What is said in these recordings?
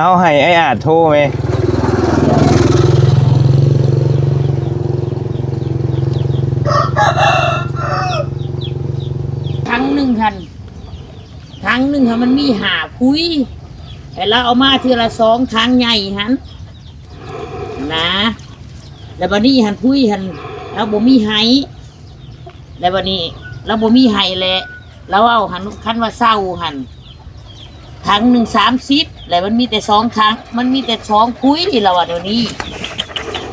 ເອົາໃຫ້ອ້າຍອາດໂທແມ. ຖັງໜຶ່ງຫັ້ນ ຖັງໜຶ່ງຫັ້ນມັນມີຫ້າຜຸຍ ແລ້ວລາວເອົາມາເທື່ອລະສອງຖັງໃຫຍ່ຫັ້ນນະ ແລ້ວບາດນີ້ຫັ້ນຜຸຍຫັ້ນລາວບໍ່ມີໃຫ້ ແລ້ວບາດນີ້ລາວບໍ່ມີໃຫ້ແຫຼະ ລາວເວົ້າຫັ້ນ ຄັນວ່າເຊົ່າຫັ້ນ ຖັງໜຶ່ງສາມສິບ ແລ້ວມັນມີແຕ່ສອງຖັງ ມັນມີແຕ່ສອງຜຸຍ ລາວວ່າແນວນີ້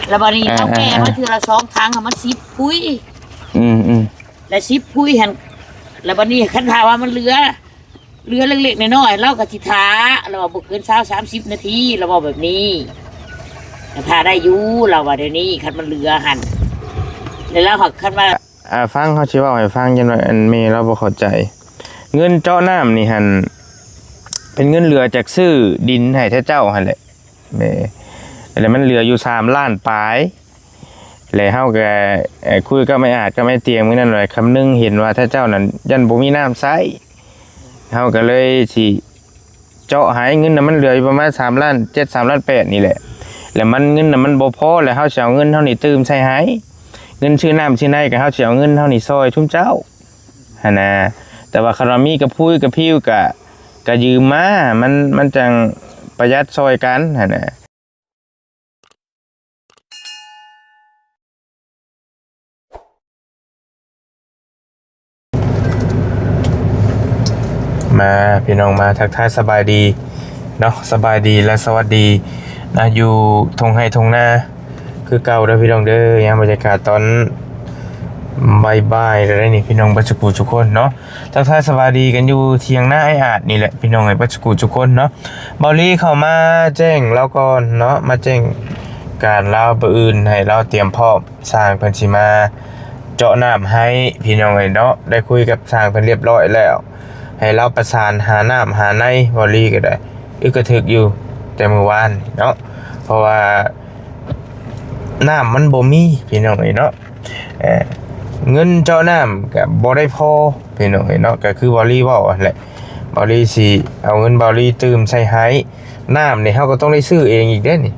ແລ້ວບາດນີ້ ເອີ ລາວແກ່ ເອີ ເອີ ມາເທື່ອລະສອງຖັງ ມັນສິບຜຸຍ ອືມໆ ແລະສິບຜຸຍຫັ້ນ ແລ້ວບາດນີ້ຄັນຖ້າວ່າມັນເຫຼືອ ເຫຼືອເລັກໆນ້ອຍໆ ລາວກໍຊິຖ້າ ລາວວ່າບໍ່ເກີນຊາວສາມສິບນາທີ ລາວເວົ້າແບບນີ້ ຖ້າໄດ້ຢູ່ ລາວວ່າແນວນີ້ ຄັນມັນເຫຼືອຫັ້ນ ແລ້ວລາວຫາກຄັນວ່າ ອ່າ ຟັງ ເຮົາຊິເວົ້າໃຫ້ຟັງ ຢ້ານວ່າອັນແມ່ລາວບໍ່ເຂົ້າໃຈ ເງິນເຈາະນ້ຳນີ້ຫັ້ນ ເປັນເງິນເຫຼືອຈາກຊື້ດິນໃຫ້ເຂົາເຈົ້າຫັ້ນແຫຼະ ແມ່ ແລ້ວມັນເຫຼືອຢູ່ສາມລ້ານປາຍ ແລ້ວເຮົາກໍ ເອີ ຄຸຍກັບໄອ້ອາດກັບໄອ້ຕຽງມື້ນັ້ນວ່າ ຄຳນຶງເຫັນວ່າເຂົາເຈົ້ານັ້ນຢ້ານບໍ່ມີນ້ຳໃຊ້ ເຮົາກໍເລີຍຊິເຈາະໃຫ້ ເງິນນະມັນເຫຼືອຢູ່ປະມານສາມລ້ານເຈັດ ສາມລ້ານແປດນີ້ແຫຼະ ແລ້ວມັນ ເງິນນະມັນບໍ່ພໍ ແລ້ວເຮົາຊິເອົາເງິນເຮົານີ້ຕື່ມໃສ່ໃຫ້ ເງິນຊື້ນ້ຳຊື້ໃນກໍເຮົາຊິເອົາເງິນເຮົານີ້ຊ່ອຍຊຸມເຈົ້າ ຫັ້ນນະ ແຕ່ວ່າຄັນວ່າມີກະພຸຍກະພິວກະ ກະຢືມມາ ມັນ ມັນຈັ່ງປະຢັດຊ່ອຍກັນຫັ້ນນະ. ມາ ພີ່ນ້ອງ ມາທັກທາຍສະບາຍດີເນາະ ສະບາຍດີ ແລະ ສະຫວັດດີນະ ຢູ່ທົ່ງໄຮ່ທົ່ງນາ ຄືເກົ່າເດີພີ່ນ້ອງເດີ ຍາມບັນຍາກາດຕອນບ່າຍໆ ແລ້ວເດ້ນີ້ ພີ່ນ້ອງເບິດສູ່ຜູ້ສູ່ຄົນເນາະ ທັກທາຍສະບາຍດີກັນຢູ່ຖຽງນາອ້າຍອາດນີ້ແຫຼະ ພີ່ນ້ອງເອີຍ ເບິດສູ່ຜູ້ສູ່ຄົນເນາະ ເບົາຫຼີເຂົ້າມາແຈ້ງລາວກ່ອນເນາະ ມາແຈ້ງການລາວ ມື້ອື່ນໃຫ້ລາວຕຽມພ້ອມ ຊ່າງເພິ່ນຊິມາເຈາະນ້ຳໃຫ້ ພີ່ນ້ອງເອີຍເນາະ ໄດ້ຄຸຍກັບຊ່າງເພິ່ນລຽບຮ້ອຍແລ້ວ ໃຫ້ລາວປະສານຫານ້ຳຫາໃນ ເບົາຫຼີກໍໄດ້ ອຶກກະທຶກຢູ່ແຕ່ມື້ວານນີ້ເນາະ ເພາະວ່າ ນ້ຳມັນບໍ່ມີພີ່ນ້ອງເອີຍເນາະ ເອີ ເງິນເຈາະນ້ຳກໍບໍ່ໄດ້ພໍພີ່ນ້ອງເອີຍເນາະ ກໍຄືເບົາຫຼີເວົ້າຫັ້ນແຫຼະ ເບົາຫຼີຊິເອົາເງິນເບົາຫຼີຕື່ມໃສ່ໃຫ້ ນ້ຳນີ້ເຮົາກໍຕ້ອງໄດ້ຊື້ເອງອີກເດ້ນີ້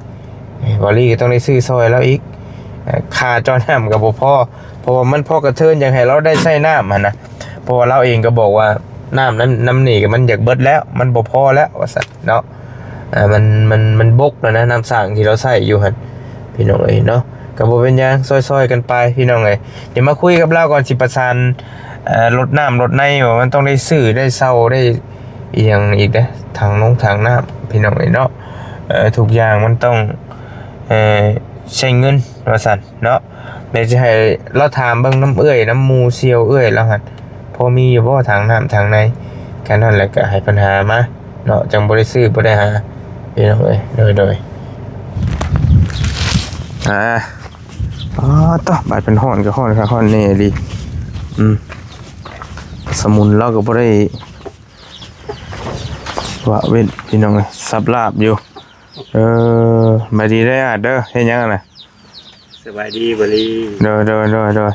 ເບົາຫຼີກໍຕ້ອງໄດ້ຊື້ຊ່ອຍລາວອີກ ເອີ ຄ່າເຈາະນ້ຳກໍບໍ່ພໍ ເພາະວ່າມັນພໍກະເທີນ ຢາກໃຫ້ລາວໄດ້ໃຊ້ນ້ຳຫັ້ນນະ ເພາະວ່າລາວເອງກໍບອກວ່າ ນ້ຳນັ້ນ ນ້ຳນີ້ກໍມັນຢາກເບິດແລ້ວ ມັນບໍ່ພໍແລ້ວວ່າຊັ້ນເນາະ ອ່າ ມັນ ມັນ ມັນບົກແລ້ວນະ ນ້ຳສ້າງທີ່ລາວໃຊ້ຢູ່ຫັ້ນ ພີ່ນ້ອງເອີຍເນາະ ກໍບໍ່ເປັນຫຍັງ ຊ່ອຍໆກັນໄປພີ່ນ້ອງເອີຍ ດຽວມາຄຸຍກັບລາວກ່ອນ ຊິປະສານ ເອີ ລົດນ້ຳລົດໃນ ວ່າມັນຕ້ອງໄດ້ຊື້ໄດ້ເຊົ່າໄດ້ອີ່ຫຍັງອີກເດ້ ຖັງນົງຖັງນ້ຳ ພີ່ນ້ອງເອີຍເນາະ ເອີ ທຸກຢ່າງມັນຕ້ອງ ເອີ ໃຊ້ເງິນວ່າຊັ້ນເນາະ ແລ້ວຊິໃຫ້ລາວຖາມເບິ່ງນຳເອື້ອຍ ນຳໝູ່ສ່ຽວເອື້ອຍລາວຫັ້ນ ພໍມີຢູ່ບໍ່ຖັງນ້ຳຖັງໃນ ຄັນນັ້ນແຫຼະກໍໃຫ້ເພິ່ນຫາມາເນາະ ຈັ່ງບໍ່ໄດ້ຊື້ບໍ່ໄດ້ຫາ ພີ່ນ້ອງເອີຍ ໂດຍ ໂດຍ ອ່າ ອໍ ຕະ ບາດເພິ່ນຮ້ອນກໍຮ້ອນຄັກຮ້ອນແນ່ອີ່ຫຼີ ອືມ ສະໝຸນລາວກໍບໍ່ໄດ້ ວະເວັນ ພີ່ນ້ອງເອີຍ ສັບລາບຢູ່ ເອີ ສະບາຍດີເດີອ້າຍເດີ ເຮັດຫຍັງຫັ້ນນະ? ສະບາຍດີ ເບົາຫຼີ ໂດຍ ໂດຍ ໂດຍ ໂດຍ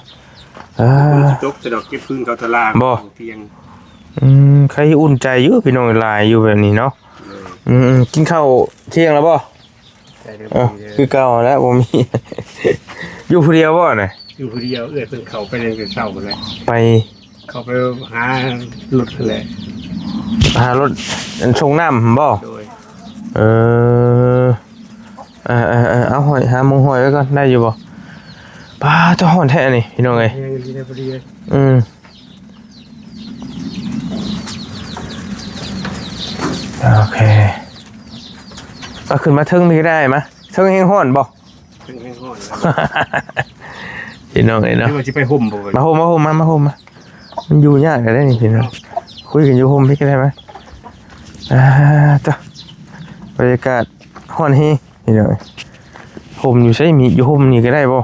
ເອີ ຝົນຊິຕົກຊະດອກ ເກັບຟືນເຂົ້າຕະຫຼາງ ບໍ່ ຕອນທຽງ ອືມ ໃຄອຸ່ນໃຈຢູ່ ພີ່ນ້ອງ ຫຼາຍຢູ່ແບບນີ້ເນາະ ເອີ ອືມ ກິນເຂົ້າທ່ຽງແລ້ວບໍ່? ເອີ ຄືເກົ່າແລ້ວ ບໍ່ມີ ຢູ່ຜູ້ດຽວບໍ່ນະ? ຢູ່ຜູ້ດຽວ ເອື້ອຍເພິ່ນເຂົ້າໄປແຕ່ເຊົ້າພຸ້ນແຫຼະ ໄປ ເຂົ້າໄປຫາລົດຫັ້ນແຫຼະ ຫາລົດອັນສົ່ງນ້ຳຫັ້ນບໍ່? ໂດຍ ເອີ ເອີໆໆ ເອົາຫ້ອຍ ຫາໝ່ອງຫ້ອຍໄວ້ກ່ອນ ໄດ້ຢູ່ບໍ່? ປາດ ໂທ້ ຮ້ອນແທ້ນີ້ ພີ່ນ້ອງເອີຍ ແຮງອີ່ຫຼີເດ້ ພໍດີເລີຍ ອືມ ໂອເຄ ເອົາຂຶ້ນມາເທິງນີ້ກໍໄດ້ ມາເທິງແຮງຮ້ອນບໍ່? ເທິງແຮງຮ້ອນ ພີ່ນ້ອງເອີຍເນາະ ຫຼືວ່າຊິໄປຮົ່ມບໍ່? ມາຮົ່ມ ມາຮົ່ມ ມາ ມາຮົ່ມມາ ມັນຢູ່ຍາກແທ້ນີ້ພີ່ນ້ອງ ຄຸຍກັນຢູ່ຮົ່ມພີ້ກໍໄດ້ມາ ອ່າ ຕະ ບັນຍາກາດຮ້ອນແຮງພີ່ນ້ອງ ຮົ່ມຢູ່ໃສ? ມີຢູ່ຮົ່ມນີ້ກໍໄດ້ບໍ່?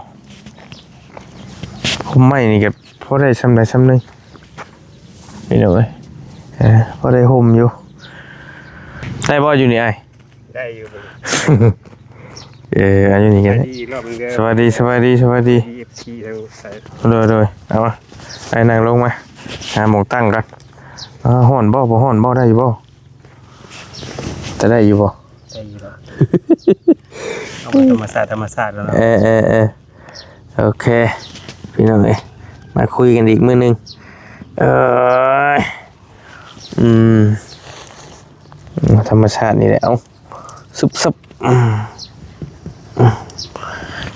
ຮົ່ມໄມ້ນີ້ກໍພໍໄດ້ຊ່ຳໃດຊ່ຳໜຶ່ງ ພີ່ນ້ອງເອີຍ ພໍໄດ້ຮົ່ມຢູ່ ໄດ້ບໍ່ຢູ່ນີ້ອ້າຍ? ໄດ້ຢູ່ ເອີ ອັນນີ້ກໍໄດ້ ສະບາຍດີ ສະບາຍດີ ສະບາຍດີ ເອັຟຊີ ທາງໃສ ໂດຍ ໂດຍ ເອົາມາ ໄປນັ່ງລົງມາ ຫາໝ່ອງຕັ້ງກ່ອນ ຮ້ອນບໍ່? ບໍ່ຮ້ອນບໍ່? ໄດ້ຢູ່ບໍ່? ຈະໄດ້ຢູ່ບໍ່? ໄດ້ຢູ່ດອກ ເອົາມາທຳມະຊາດ ທຳມະຊາດແລ້ວເນາະ. ເອີ ເອີ ເອີ ໂອເຄ ພີ່ນ້ອງເອີຍ ມາຄຸຍກັນອີກມື້ໜຶ່ງ. ເອີ ອືມ ທຳມະຊາດນີ້ແຫຼະ. ເອົ້າ ຊຶບໆ ອືມ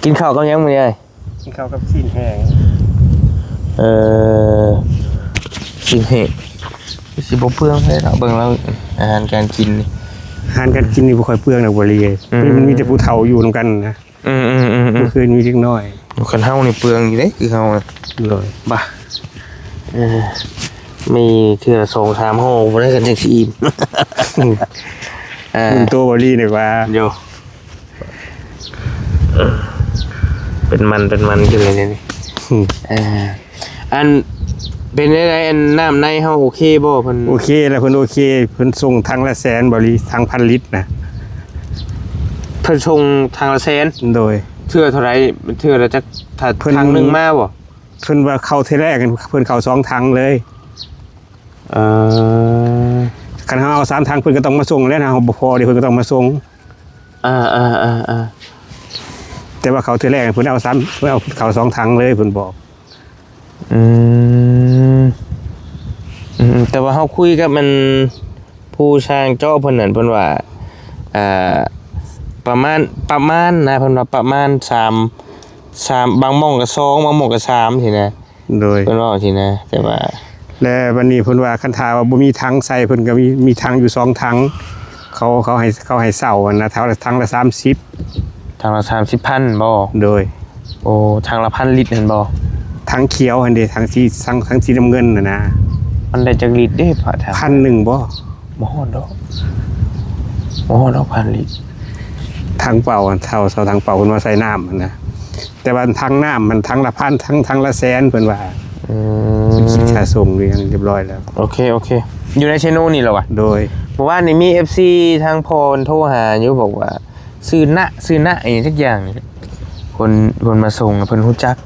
ກິນເຂົ້າກັບຫຍັງມື້ນີ້ອ້າຍ? ກິນເຂົ້າກັບຊີ້ນແຫ້ງ. ເອີ ຊີ້ນແຫ້ງ ຄືຊິບໍ່ເປືອງເລີຍເນາະ ເບິ່ງແລ້ວອາຫານການກິນນີ້. ອາຫານການກິນນີ້ບໍ່ຄ່ອຍເປືອງດອກ ບໍ່ລີ. ອືມ ມັນມີແຕ່ຜູ້ເຖົ້າຢູ່ນຳກັນນະ. ອືມໆໆໆ ບໍ່ຄືມີເດັກນ້ອຍ. ຄັນເຮົານີ້ເປືອງຢູ່ເດ້ ຄືເຮົານະ. ໂດຍ ບາ ເອີ ມີເທື່ອສອງສາມຫໍ່ບໍ່ໄດ້ ກັນຈັ່ງຊິອີ່ມ. ອືມ ເອີ ໜຶ່ງໂຕບໍ່ລີນີ້ວ່າ ໂຍ ເປັນມັນ ເປັນມັນຂຶ້ນເລີຍນີ້. ອືມ ເອີ ອັນ ເປັນໄດ ອັນ ນ້ຳໃນເຮົາໂອເຄບໍ່? ເພິ່ນ ໂອເຄແລ້ວ ເພິ່ນໂອເຄ. ເພິ່ນສົ່ງຖັງລະແສນບໍ່ລີ ຖັງພັນລິດນະ. ເພິ່ນສົ່ງຖັງລະແສນ? ໂດຍ ເທື່ອເທົ່າໃດ? ເທື່ອລະຈັກ ຖ້າ ເພິ່ນ ຖັງໜຶ່ງມາບໍ່? ເພິ່ນວ່າເຂົ້າເທື່ອແລກ ເພິ່ນເຂົ້າສອງຖັງເລີຍ. ເອີ ຄັນເຮົາເອົາສາມຖັງ ເພິ່ນກໍຕ້ອງມາສົ່ງແລ້ວນະ ເຮົາບໍ່ພໍເດ້ ເພິ່ນກໍຕ້ອງມາສົ່ງ. ອ່າໆໆໆ ແຕ່ວ່າເຂົ້າເທື່ອແລກ ເພິ່ນເອົາສາມ ເພິ່ນເອົາເຂົ້າສອງຖັງເລີຍ ເພິ່ນບອກ. ອືມ ອືມ ແຕ່ວ່າເຮົາຄຸຍກັບມັນ ຜູ້ຊ່າງເຈາະເພິ່ນນັ້ນ ເພິ່ນວ່າ ອ່າ ປະມານ ປະມານນະ ເພິ່ນວ່າປະມານສາມ ສາມ ບາງໝ່ອງກໍສອງ ບາງໝ່ອງກໍສາມ ຊີ້ນະ. ໂດຍ ເພິ່ນເວົ້າຊີ້ນະ ແຕ່ວ່າ ແລະບັດນີ້ເພິ່ນວ່າ ຄັນຖ້າວ່າບໍ່ມີຖັງໃສ່ ເພິ່ນກໍມີ ມີຖັງຢູ່ສອງຖັງ ເຂົາ ເຂົາໃຫ້ ເຂົາໃຫ້ເຊົ່າຫັ້ນນະ ຖັງລະ ຖັງລະສາມສິບ. ຖັງລະສາມສິບພັນບໍ? ໂດຍ ໂອ້ ຖັງລະພັນລິດຫັ້ນບໍ? ຖັງຂຽວຫັ້ນເດ ຖັງສີ ຖັງ ຖັງສີນ້ຳເງິນຫັ້ນນະ. ມັນໄດ້ຈັກລິດເດ ພະທ່ານ? ພັນໜຶ່ງບໍ? ບໍ່ຮອດດອກ ບໍ່ຮອດດອກພັນລິດ. ຖັງເປົ່າ ເຊົ່າ ເຊົ່າຖັງເປົ່າ ເພິ່ນວ່າໃສ່ນ້ຳຫັ້ນນະ. ແຕ່ວ່າຖັງນ້ຳມັນຖັງລະພັນ ຖັງ ຖັງລະແສນ ເພິ່ນວ່າ. ອືມ ຄິດຄ່າສົ່ງອີ່ຫຍັງຮຽບຮ້ອຍແລ້ວ. ໂອເຄ ໂອເຄ ຢູ່ໃນເຊໂນນີ້ແຫຼະວະ? ໂດຍ ເມື່ອວານນີ້ມີເອັຟຊີທາງພໍ່ເພິ່ນໂທຫາຢູ່ ບອກວ່າຊື່ນະ ຊື່ນະອີ່ຫຍັງຈັກຢ່າງນີ້ ຄົນ ຄົນມາສົ່ງ ເພິ່ນຮູ້ຈັກ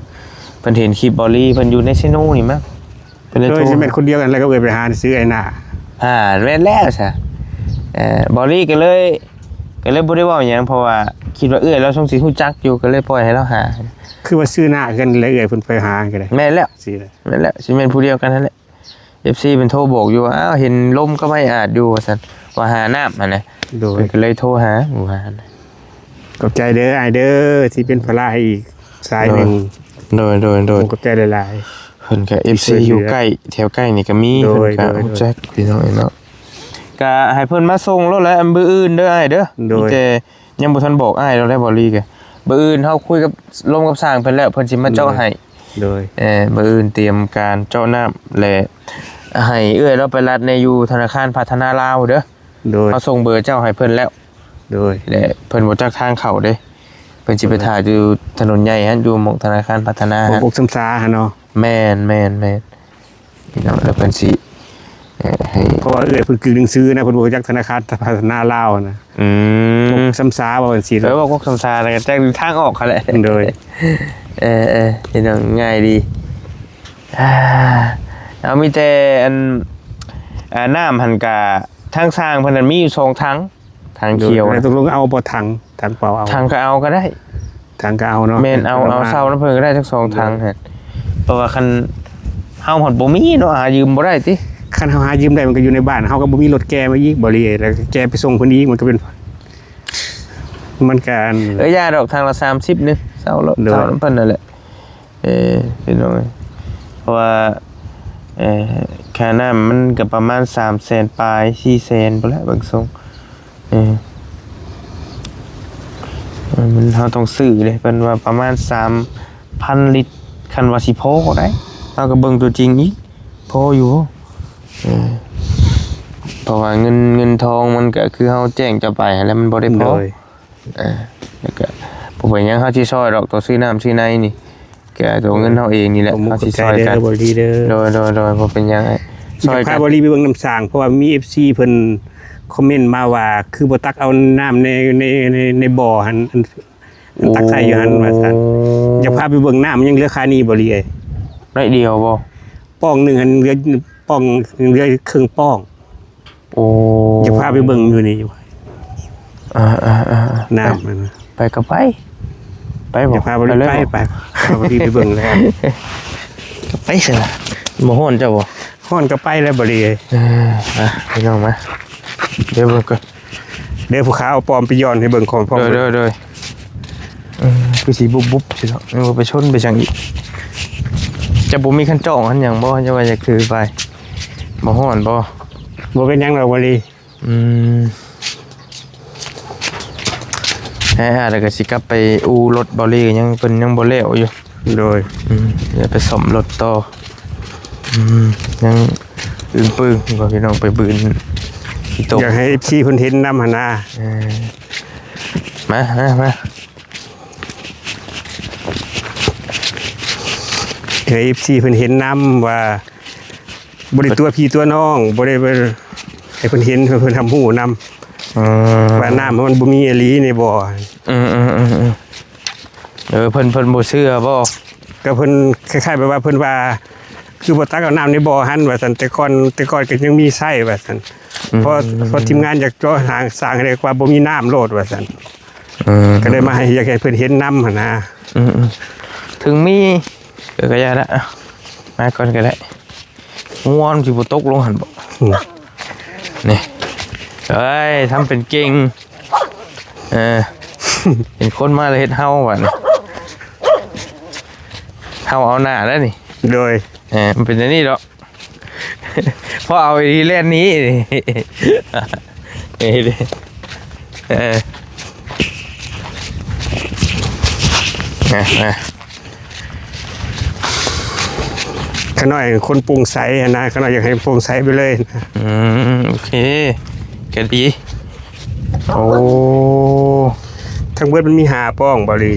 ເພິ່ນເຫັນຄລິບບໍລີ ເພິ່ນຢູ່ໃນເຊໂນນີ້ມັ້ງ. ເພິ່ນເລີຍໂທ ເອີຍ ຊິແມ່ນຄົນດຽວກັນແລ້ວກັບເອື້ອຍໄປຫາຊື້ໄອ້ໜ້າ. ອ່າ ແມ່ນແລ້ວຊະ. ເອີ ບໍລີກໍເລີຍ ກໍເລີຍບໍ່ໄດ້ເວົ້າຫຍັງ ເພາະວ່າຄິດວ່າເອື້ອຍລາວຊົງຊິຮູ້ຈັກຢູ່ ກໍເລີຍປ່ອຍໃຫ້ລາວຫາ. ຄືວ່າຊື່ໜ້າກັນແຫຼະ ເອື້ອຍເພິ່ນໄປຫາກໍໄດ້. ແມ່ນແລ້ວ ຊິແຫຼະ ແມ່ນແລ້ວ ຊິແມ່ນຜູ້ດຽວກັນຫັ້ນແຫຼະ. ເອັຟຊີເພິ່ນໂທບອກຢູ່ວ່າ ອ້າວ ເຫັນລົມກັບໄມ້ອາດຢູ່ວ່າຊັ້ນ ວ່າຫານ້ຳຫັ້ນນະ. ໂດຍ ເພິ່ນກໍເລີຍໂທຫາໝູ່ບ້ານ. ຂອບໃຈເດີອ້າຍເດີ ທີ່ເປັນພາລະໃຫ້ອີກສາຍໜຶ່ງ. ໂດຍ ໂດຍ ໂດຍ ຂອບໃຈຫຼາຍໆ. ເພິ່ນກໍເອັຟຊີຢູ່ໃກ້ ແຖວໃກ້ນີ້ກໍມີ. ໂດຍ ເພິ່ນກໍ ໂດຍ ຮູ້ຈັກພີ່ນ້ອງເນາະ. ກໍໃຫ້ເພິ່ນມາສົ່ງໂລດແຫຼະ ມື້ອື່ນເດີອ້າຍເດີ. ໂດຍ ມີແຕ່ຍັງບໍ່ທັນບອກອ້າຍລາວໄດ້ ບໍລີກະ ມື້ອື່ນເຮົາຄຸຍກັບ ລົມກັບຊ່າງເພິ່ນແລ້ວ ເພິ່ນຊິມາເຈາະໃຫ້. ໂດຍ ເອີ ມື້ອື່ນຕຽມການເຈາະນ້ຳ ແລະ ໃຫ້ເອື້ອຍລາວໄປລັດແດ່ຢູ່ທະນາຄານພັດທະນາລາວເດີ. ໂດຍ ເຮົາສົ່ງເບີເຈົ້າໃຫ້ເພິ່ນແລ້ວ. ໂດຍ ແລະ ເພິ່ນບໍ່ຈັກທາງເຂົ້າເດ້ ເພິ່ນຊິໄປ ໂດຍ ຖ້າຢູ່ຖະໜົນໃຫຍ່ຫັ້ນ ຢູ່ໝ່ອງທະນາຄານພັດທະນາ. ຫົວກົກຊຳຊາຫັ້ນເນາະ. ແມ່ນ ແມ່ນ ແມ່ນ ພີ່ນ້ອງ ແລ້ວເພິ່ນຊິ ເອີ ໃຫ້ ເພາະວ່າເອື້ອຍເພິ່ນກືນໜັງສືນະ ເພິ່ນບໍ່ຮູ້ຈັກທະນາຄານພັດທະນາລາວນະ. ອືມ ກົກຊຳຊາ ວ່າຈັ່ງຊີ້. ເອີ ວ່າກົກຊຳຊາ ແລ້ວກໍຈັກຢູ່ທາງອອກຫັ້ນແຫຼະ. ໂດຍ ເອີໆ ພີ່ນ້ອງ ງ່າຍດີ. ອ່າ ເອົາ ມີແຕ່ອັນ ອ່າ ນ້ຳຫັ້ນກະ ທາງຊ່າງເພິ່ນນັ້ນມີຢູ່ສອງຖັງ ຖັງຂຽວ. ແລ້ວຕົກລົງເອົາບໍ່ຖັງ? ຖັງເປົ່າເອົາ ຖັງກໍເອົາກໍໄດ້. ຖັງກໍເອົາເນາະ. ແມ່ນ ເອົາ ເອົາເຊົ່ານຳເພິ່ນກໍໄດ້ທັງສອງຖັງຫັ້ນ. ເພາະວ່າຄັນເຮົາຮອດບໍ່ມີເນາະ ຫາຢືມບໍ່ໄດ້ຕິ. ຄັນເຮົາຫາຢືມໄດ້ ມັນກໍຢູ່ໃນບ້ານ ເຮົາກໍບໍ່ມີລົດແກ່ມາອີກ ບໍລີ ແລ້ວແກ່ໄປສົ່ງເພິ່ນອີກ ມັນກໍເປັນ ມັນກໍອັນ ເອີ ຢ່າດອກ ຖັງລະສາມສິບນີ້ ເຊົ່າໂລດ. ໂດຍ ເຊົ່ານຳເພິ່ນນັ້ນແຫຼະ. ເອີ ພີ່ນ້ອງເອີຍ ເພາະວ່າ ເອີ ຄ່ານ້ຳມັນກໍປະມານສາມແສນປາຍ ສີ່ແສນພຸ້ນແຫຼະເບິ່ງຊົງ. ເອີ ມັນ ເຮົາຕ້ອງຊື້ເດ້ ເພິ່ນວ່າປະມານສາມພັນລິດ ຄັນວ່າຊິພໍໄດ໋ ເຮົາກໍເບິ່ງຕົວຈິງອີກ ພໍຢູ່ບໍ່? ເອີ ເພາະວ່າເງິນ ເງິນທອງມັນກໍຄືເຮົາແຈ້ງເຈົ້າໄປຫັ້ນແຫຼະ ມັນບໍ່ໄດ້ພໍ. ໂດຍ ເອີ ແລ້ວກະບໍ່ເປັນຫຍັງ ເຮົາຊິຊ່ອຍດອກ ຕົວຊື້ນ້ຳຊື້ໃນນີ້ ກະຕົວເງິນເຮົາເອງນີ້ແຫຼະ ເຮົາຊິຊ່ອຍກັນ. ໂດຍ ໂດຍ ໂດຍ ບໍ່ເປັນຫຍັງ ຊ່ອຍກັນ. ຢາກພາບໍລີໄປເບິ່ງນ້ຳສ້າງ ເພາະວ່າມີເອັຟຊີເພິ່ນຄອມເມັນມາວ່າ ຄືບໍ່ຕັກເອົານ້ຳໃນ ໃນ ໃນ ໃນບໍ່ຫັ້ນ ອັນ ອັນຕັກໃສ່ຢູ່ຫັ້ນວ່າຊັ້ນ. ຢາກພາໄປເບິ່ງນ້ຳ ມັນຍັງເຫຼືອຄານີ້ບໍລີເອີຍ. ໜ້ອຍດຽວບໍ່? ປ່ອງໜຶ່ງຫັ້ນເຫຼືອ ປ່ອງ ເຫຼືອເຄິ່ງປ່ອງ. ໂອ້ ຢາກພາໄປເບິ່ງຢູ່ນີ້ຢູ່. ເອີໆໆໆ ນ້ຳ ໄປ ໄປກໍໄປ ໄປບໍ່? ຢາກພາບໍ່ໄດ້ໄປ ໄປບໍ່? ໄປ ພາບໍ່ໄດ້ໄປເບິ່ງແລ້ວ ກໍໄປຊັ້ນລະ ບໍ່ຮ້ອນເຈົ້າບໍ່? ຮ້ອນກໍໄປແລ້ວບໍ່ດີ. ເອີ ອ່ະ ພີ່ນ້ອງມາ ດຽວເບິ່ງກ່ອນ ດຽວຜູ້ຂາເອົາປ້ອມໄປຢ່ອນໃຫ້ເບິ່ງຂອງພ້ອມ. ໂດຍໆໆ ເອີ ຄືຊິບຸບໆຊິເນາະ ຍັງບໍ່ໄປຊົນໄປຫຍັງອີກ. ຈະບໍ່ມີຄັນຈອງຄັນຫຍັງບໍ່? ຈະວ່າຢາກຖືໄປ ບໍ່ຮ້ອນບໍ່? ບໍ່ເປັນຫຍັງດອກບໍ່ດີ. ອືມ ແຮະ ແລ້ວກໍຊິກັບໄປອູ່ລົດເບົາລີ ຍັງ ເພິ່ນຍັງບໍ່ແລ້ວຢູ່. ໂດຍ ອືມ ດຽວໄປສ້ອມລົດຕໍ່. ອືມ ຍັງອຶ້ງປຶ້ງຢູ່ ພີ່ນ້ອງ ໄປບືນຂີ້ຕົກ. ຢາກໃຫ້ເອັຟຊີເພິ່ນເຫັນນຳຫັ້ນນະ. ເອີ ມາ ມາ ມາ ໃຫ້ເອັຟຊີເພິ່ນເຫັນນຳວ່າ ບໍ່ໄດ້ຕົວະພີ່ຕົວະນ້ອງ ບໍ່ໄດ້ ໃຫ້ເພິ່ນເຫັນ ໃຫ້ເພິ່ນຮັບຮູ້ນຳ ເອີ ວ່ານ້ຳມັນບໍ່ມີອີ່ຫຼີໃນບໍ່. ອືມໆໆໆ ເອີ ເພິ່ນ ເພິ່ນບໍ່ເຊື່ອບໍ່? ກໍເພິ່ນຄ້າຍໆແບບວ່າ ເພິ່ນວ່າ ຄືບໍ່ຕັກເອົານ້ຳໃນບໍ່ຫັ້ນວ່າຊັ້ນ ແຕ່ກ່ອນ ແຕ່ກ່ອນກໍຍັງມີໃຊ້ວ່າຊັ້ນ. ອືມ ພໍ ພໍທີມງານຢາກເຈາະຫາ ສ້າງໃຫ້ໄດ້ ວ່າບໍ່ມີນ້ຳໂລດວ່າຊັ້ນ. ເອີ ກໍເລີຍມາໃຫ້ ຢາກໃຫ້ເພິ່ນເຫັນນຳຫັ້ນນະ. ອືມໆ ເຖິງມີ ເອີ ກໍຢ່າລະ ມາກ່ອນກໍໄດ້. ງົວມັນຊິບໍ່ຕົກລົງຫັ້ນບໍ່? ອືມ ນີ້ ເອີຍ ທຳເປັນເກັ່ງ ເອີ ເຫັນຄົນມາແລ້ວເຮັດເຮົາບັດນີ້ ເຮົາເອົາໜ້າແລ້ວນີ້. ໂດຍ ເອີ ມັນເປັນແນວນີ້ດອກ ພໍເອົາອີ່ຫຼີແລ່ນໜີ. ເອີ ເອີ ເອີ ຂ້ານ້ອຍຄົນໂປ່ງໃສຫັ້ນນະ ຂ້ານ້ອຍຢາກໃຫ້ໂປ່ງໃສໄປເລີຍ. ອືມ ໂອເຄ ກໍດີ. ໂອ້ ທັງເບິດມັນມີຫ້າປ່ອງບໍລີ?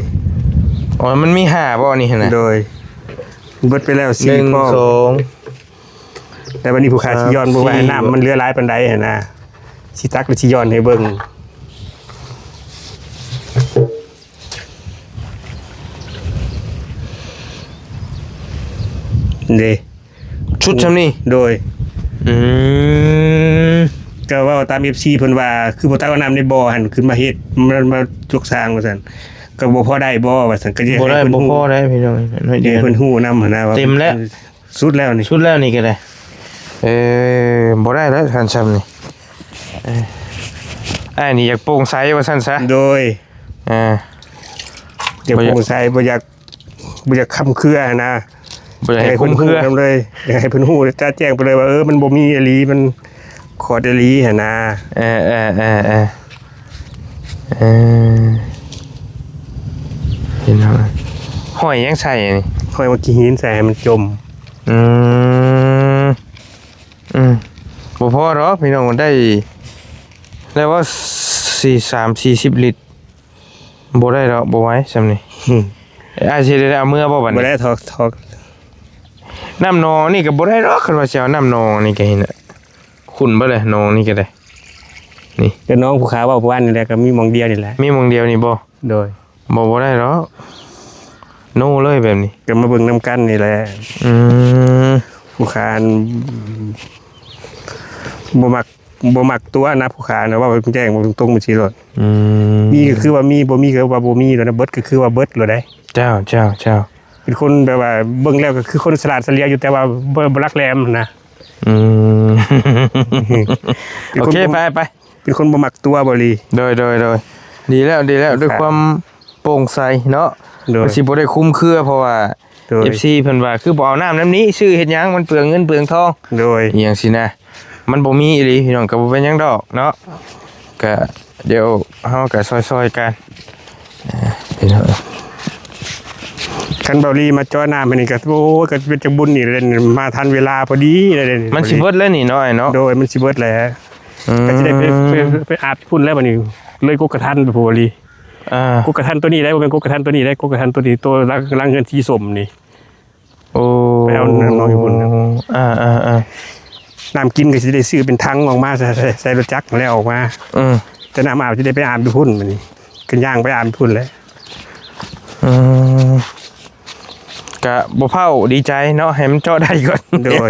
ອໍ ມັນມີຫ້າບໍ່ນີ້ຫັ້ນນະ? ໂດຍ ເບິດໄປແລ້ວສີ່ປ່ອງ ສອງ ແລ້ວບັດນີ້ຜູ້ຂ້າຊິຢ່ອນເບິ່ງວ່າ ສາມ ສີ່ ນ້ຳມັນເຫຼືອຫຼາຍປານໃດຫັ້ນນະ ຊິຕັກແລ້ວຊິຢ່ອນໃຫ້ເບິ່ງເດ້ ຊຸດຊ່ຳນີ້. ໂດຍ ອືມ ກໍເວົ້າຕາມເອັຟຊີເພິ່ນວ່າ ຄືບໍ່ຕັກເອົານ້ຳໃນບໍ່ຫັ້ນ ຂຶ້ນມາເຮັດ ມາ ມາຈົກສ້າງວ່າຊັ້ນ ກໍບໍ່ພໍໄດ້ບໍ່ວ່າຊັ້ນ ກໍຢາກໃຫ້ເພິ່ນຮູ້ ບໍ່ພໍໄດ້ພີ່ນ້ອງ ຢາກໃຫ້ເພິ່ນຮູ້ນຳຫັ້ນນະວ່າ ເຕັມແລ້ວ ສຸດແລ້ວນີ້ ສຸດແລ້ວນີ້ກໍໄດ້. ເອີ ບໍ່ໄດ້ແລ້ວຄັນຊ່ຳນີ້ ເອີ ອ້າຍນີ້ຢາກໂປ່ງໃສວ່າຊັ້ນຊະ. ໂດຍ ເອີ ຢາກໂປ່ງໃສ ບໍ່ຢາກ ບໍ່ຢາກຄ້ຳເຄືອຫັ້ນນະ ບໍ່ຢາກໃຫ້ຄຸມເຄືອນຳເລີຍ ຢາກໃຫ້ເພິ່ນຮູ້ຈະແຈ້ງໄປເລີຍວ່າ ເອີ ມັນບໍ່ມີອີ່ຫຼີ ມັນຂອດອີ່ຫຼີຫັ້ນນະ. ເອີ ເອີ ເອີ ເອີ ເອີ ເຫັນແລ້ວ ຫ້ອຍຫຍັງໃສ່ນີ້? ຫ້ອຍໝາກຂີ້ຫີນໃສ່ໃຫ້ມັນຈົມ. ອືມ ອືມ ບໍ່ພໍດອກພີ່ນ້ອງ ໄດ້ ໄດ້ວ່າສີ່ ສາມ ສີ່ສິບລິດ ບໍ່ໄດ້ດອກ ບໍ່ໄຫວຊ່ຳນີ້. ອືມ ອ້າຍຊິໄດ້ເອົາເມືອບໍ່ບັດນີ້? ບໍ່ໄດ້ ຖອກ ຖອກ ນ້ຳໜອງນີ້ກໍບໍ່ໄດ້ດອກ ຄັນວ່າຊິເອົານ້ຳໜອງນີ້ກໍເຫັນ ຂຸ້ນເບິດແຫຼະ ໜອງນີ້ກໍໄດ້ ນີ້ ກໍໜອງຜູ້ຂາເວົ້າເມື່ອວານນີ້ແຫຼະ ກໍມີໝ່ອງດຽວນີ້ແຫຼະ. ມີໝ່ອງດຽວນີ້ບໍ່? ໂດຍ ບໍ່ ບໍ່ໄດ້ດອກ ໂນເລີຍແບບນີ້ ກໍມາເບິ່ງນຳກັນນີ້ແຫຼະ. ອືມ ຜູ້ຂາບໍ່ມັກ ບໍ່ມັກຕົວະນະ ຜູ້ຂານະ ເວົ້າແຈ້ງໆ ເວົ້າຕົງໆ ແບບຊີ້ໂລດ. ອືມ ມີກໍຄືວ່າມີ ບໍ່ມີກໍວ່າບໍ່ມີໂລດນະ ເບິດກໍຄືວ່າເບິດໂລດເດ້. ເຈົ້າ ເຈົ້າ ເຈົ້າ ເປັນຄົນແບບວ່າເບິ່ງແລ້ວກໍຄືຄົນສະຫຼາດສະຫຼຽວຢູ່ ແຕ່ວ່າບໍ່ ບໍ່ຫຼັກແຫຼມນະ. ອືມ ເປັນຄົນ ໂອເຄ ບໍ່ ໄປ ໄປ ເປັນຄົນບໍ່ມັກຕົວະບໍລີ. ໂດຍ ໂດຍ ໂດຍ ດີແລ້ວ ດີແລ້ວ ໂອເຄ ດ້ວຍຄວາມໂປ່ງໃສເນາະ. ໂດຍ ມັນຊິບໍ່ໄດ້ຄຸມເຄືອ ເພາະວ່າ ໂດຍ ເອັຟຊີເພິ່ນວ່າ ຄືບໍ່ເອົານ້ຳນຳນີ້ ຊື້ເຮັດຫຍັງ ມັນເປືອງເງິນເປືອງທອງ ໂດຍ ອີ່ຫຍັງຊີ້ນະ. ມັນບໍ່ມີອີ່ຫຼີພີ່ນ້ອງ ກໍບໍ່ເປັນຫຍັງດອກເນາະ ກະດຽວເຮົາກະຊ່ອຍໆກັນ. ເອີ ພີ່ນ້ອງ ຄັນເບົາລີມາເຈາະນ້ຳໃຫ້ນີ້ກໍ ໂອ້ຍ ກໍເປັນຈັກບຸນນີ້ແຫຼະ ມາທັນເວລາພໍດີເດ້ນີ້. ມັນຊິເບິດແລ້ວນີ້ເນາະ ອ້າຍເນາະ. ໂດຍ ມັນຊິເບິດແລ້ວ ອືມ ກໍຊິໄດ້ໄປ ໄປ ໄປອາບພຸ້ນແລ້ວບັດນີ້ ເລີຍກົກກະທັນໄປພຸ້ນເບົາລີ. ອ່າ ກົກກະທັນໂຕນີ້ໄດ໋ ບໍ່ແມ່ນກົກກະທັນໂຕນີ້ໄດ໋ ກົກກະທັນໂຕນີ້ ໂຕຫຼັງ ຫຼັງເຮືອນສີສົ້ມນີ້. ໂອ້ ໄປເອົານ້ຳໜອງຢູ່ພຸ້ນ. ອ່າໆໆ ນ້ຳກິນກໍຊິໄດ້ຊື້ເປັນຖັງອອກມາ ໃສ່ ໃສ່ ໃສ່ລົດຈັກແລ້ວອອກມາ. ອືມ ແຕ່ນ້ຳອາບຊິໄດ້ໄປອາບຢູ່ພຸ້ນ ບັດນີ້ກໍຍ່າງໄປອາບຢູ່ພຸ້ນແຫຼະ. ອືມ ກະບໍ່ເຝົ້າ ດີໃຈເນາະ ໃຫ້ມັນເຈາະໄດ້ກ່ອນ. ໂດຍ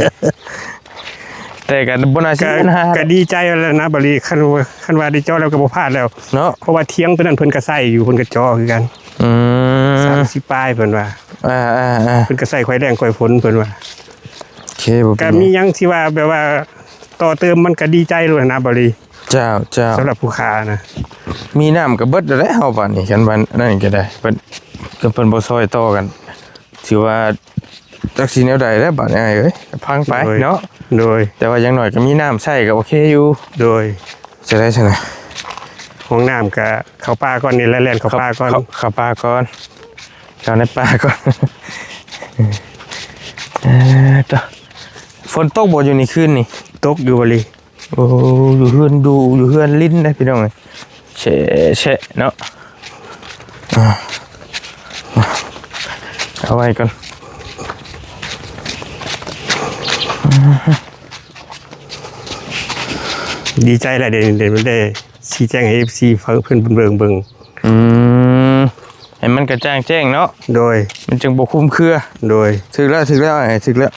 ແຕ່ກໍບໍ່ໜ້າຊິມີບັນຫາ ກໍ ກໍດີໃຈແລ້ວນະ ບາລີ ຄັນວ່າ ຄັນວ່າໄດ້ເຈາະແລ້ວກໍບໍ່ພາດແລ້ວເນາະ ເພາະວ່າຖຽງຕົວນັ້ນເພິ່ນກໍໃຊ້ຢູ່ ເພິ່ນກໍເຈາະຄືກັນ. ອືມ ສາມສິບປາຍເພິ່ນວ່າ ອ່າໆໆ ເພິ່ນກໍໃຊ້ຄ່ອຍແລ້ງຄ່ອຍຝົນເພິ່ນວ່າ. ໂອເຄ ບໍ່ເປັນຫຍັງ ກໍມີຫຍັງທີ່ວ່າແບບວ່າຕໍ່ເຕີມ ມັນກໍດີໃຈໂລດນະ ບາລີ. ເຈົ້າ ເຈົ້າ ສຳລັບຜູ້ຄ້ານະ ມີນ້ຳກໍເບິດແລ້ວເຮົາບາດນີ້ ຄັນວ່ານັ້ນກໍໄດ້ ເພິ່ນ ຄັນເພິ່ນບໍ່ຊ່ອຍຕໍ່ກັນ ຖືວ່າຈັກຊິແນວໃດແລ້ວບາດນີ້ ອ້າຍເອີຍ ຟັງໄປເນາະ. ໂດຍ ແຕ່ວ່າຢ່າງໜ້ອຍກໍມີນ້ຳໃຊ້ກໍໂອເຄຢູ່. ໂດຍ ຈະໄດ້ຊັ້ນນະ ຫ້ອງນ້ຳກໍເຂົ້າປ່າກ່ອນນີ້ແຫຼະ ແລ່ນເຂົ້າປ່າກ່ອນ ເຂົ້າ ເຂົ້າປ່າກ່ອນ ເຂົ້າໃນປ່າກ່ອນ. ເອີ ຕະ ຝົນຕົກບໍ່ຢູ່ນີ້ຄືນນີ້? ຕົກຢູ່ ບາລີ. ໂອ້ ຢູ່ເຮືອນດູ ຢູ່ເຮືອນລິນເດ້ພີ່ນ້ອງເອີຍ ແຊະໆເນາະ. ອ່າ ເອົາໄວ້ກ່ອນ. ດີໃຈຫຼາຍເດ້ ໄດ້ ໄດ້ຊີ້ແຈງໃຫ້ເອັຟຊີຟັງ ເພິ່ນເບິ່ງ ເບິ່ງ. ອືມ ໃຫ້ມັນກະຈ່າງແຈ້ງເນາະ. ໂດຍ ມັນຈຶ່ງບໍ່ຄຸມເຄືອ. ໂດຍ ຖືກແລ້ວ ຖືກແລ້ວ ອ້າຍ ຖືກແລ້ວ.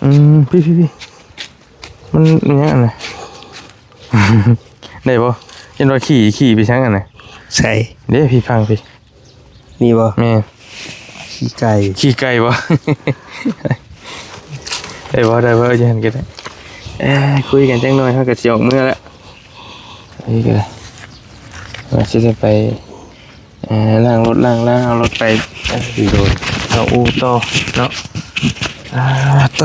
ອືມ ພີ່ໆໆ ມັນ ມັນຫຍັງອັນນະ ໄດ້ບໍ່? ຍັນວ່າຂີ່ ຂີ່ໄປທາງອັນນະ ໃສເດ້? ພີ່ຟັງພີ່ ນີ້ບໍ່? ແມ່ນ ຂີ່ໄກ່ ຂີ່ໄກ່ບໍ່? ໄດ້ບໍ່? ໄດ້ບໍ່? ຢູ່ຫັ້ນກໍໄດ້. ເອີ ຄຸຍກັນຈັກໜ່ອຍ ເຮົາກໍຊິອອກເມືອແລ້ວ. ນີ້ກໍໄດ້ ວ່າຊິໄດ້ໄປ ເອີ ລ້າງລົດລ້າງລາ ເອົາລົດໄປ ໂດຍ ເອົາອູ່ຕໍ່ເນາະ. ອ່າ ໂຕ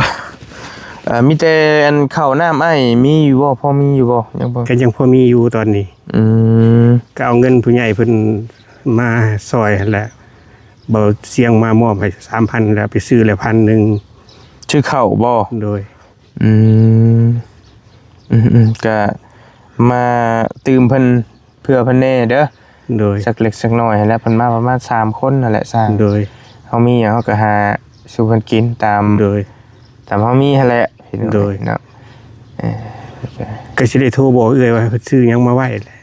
ອ່າ ມີແຕ່ອັນເຂົ້ານ້ຳອ້າຍມີຢູ່ບໍ່? ພໍມີຢູ່ບໍ່? ຍັງບໍ່ ກໍຍັງພໍມີຢູ່ຕອນນີ້. ອືມ ກໍເອົາເງິນຜູ້ໃຫຍ່ເພິ່ນມາຊ່ອຍຫັ້ນແຫຼະ ເບົາຊຽງມາມອບໃຫ້ສາມພັນ ແລ້ວໄປຊື້ແລ້ວພັນໜຶ່ງ. ຊື້ເຂົ້າບໍ່? ໂດຍ. ອືມ ອືມໆ ກະມາຕື່ມເພິ່ນ ເພື່ອເພິ່ນແດ່ເດີ. ໂດຍ ສັກເລັກສັກນ້ອຍຫັ້ນແຫຼະ ເພິ່ນມາປະມານສາມຄົນຫັ້ນແຫຼະ ຊ່າງ. ໂດຍ ເຮົາມີຫຍັງເຮົາກໍຫາສູ່ເພິ່ນກິນຕາມ ໂດຍ ຕາມເຮົາມີຫັ້ນແຫຼະ. ໂດຍ ເນາະ ເອີ ກໍຊິໄດ້ໂທບອກເອື້ອຍວ່າເພິ່ນຊື້ຫຍັງມາໄວ້ແຫຼະ.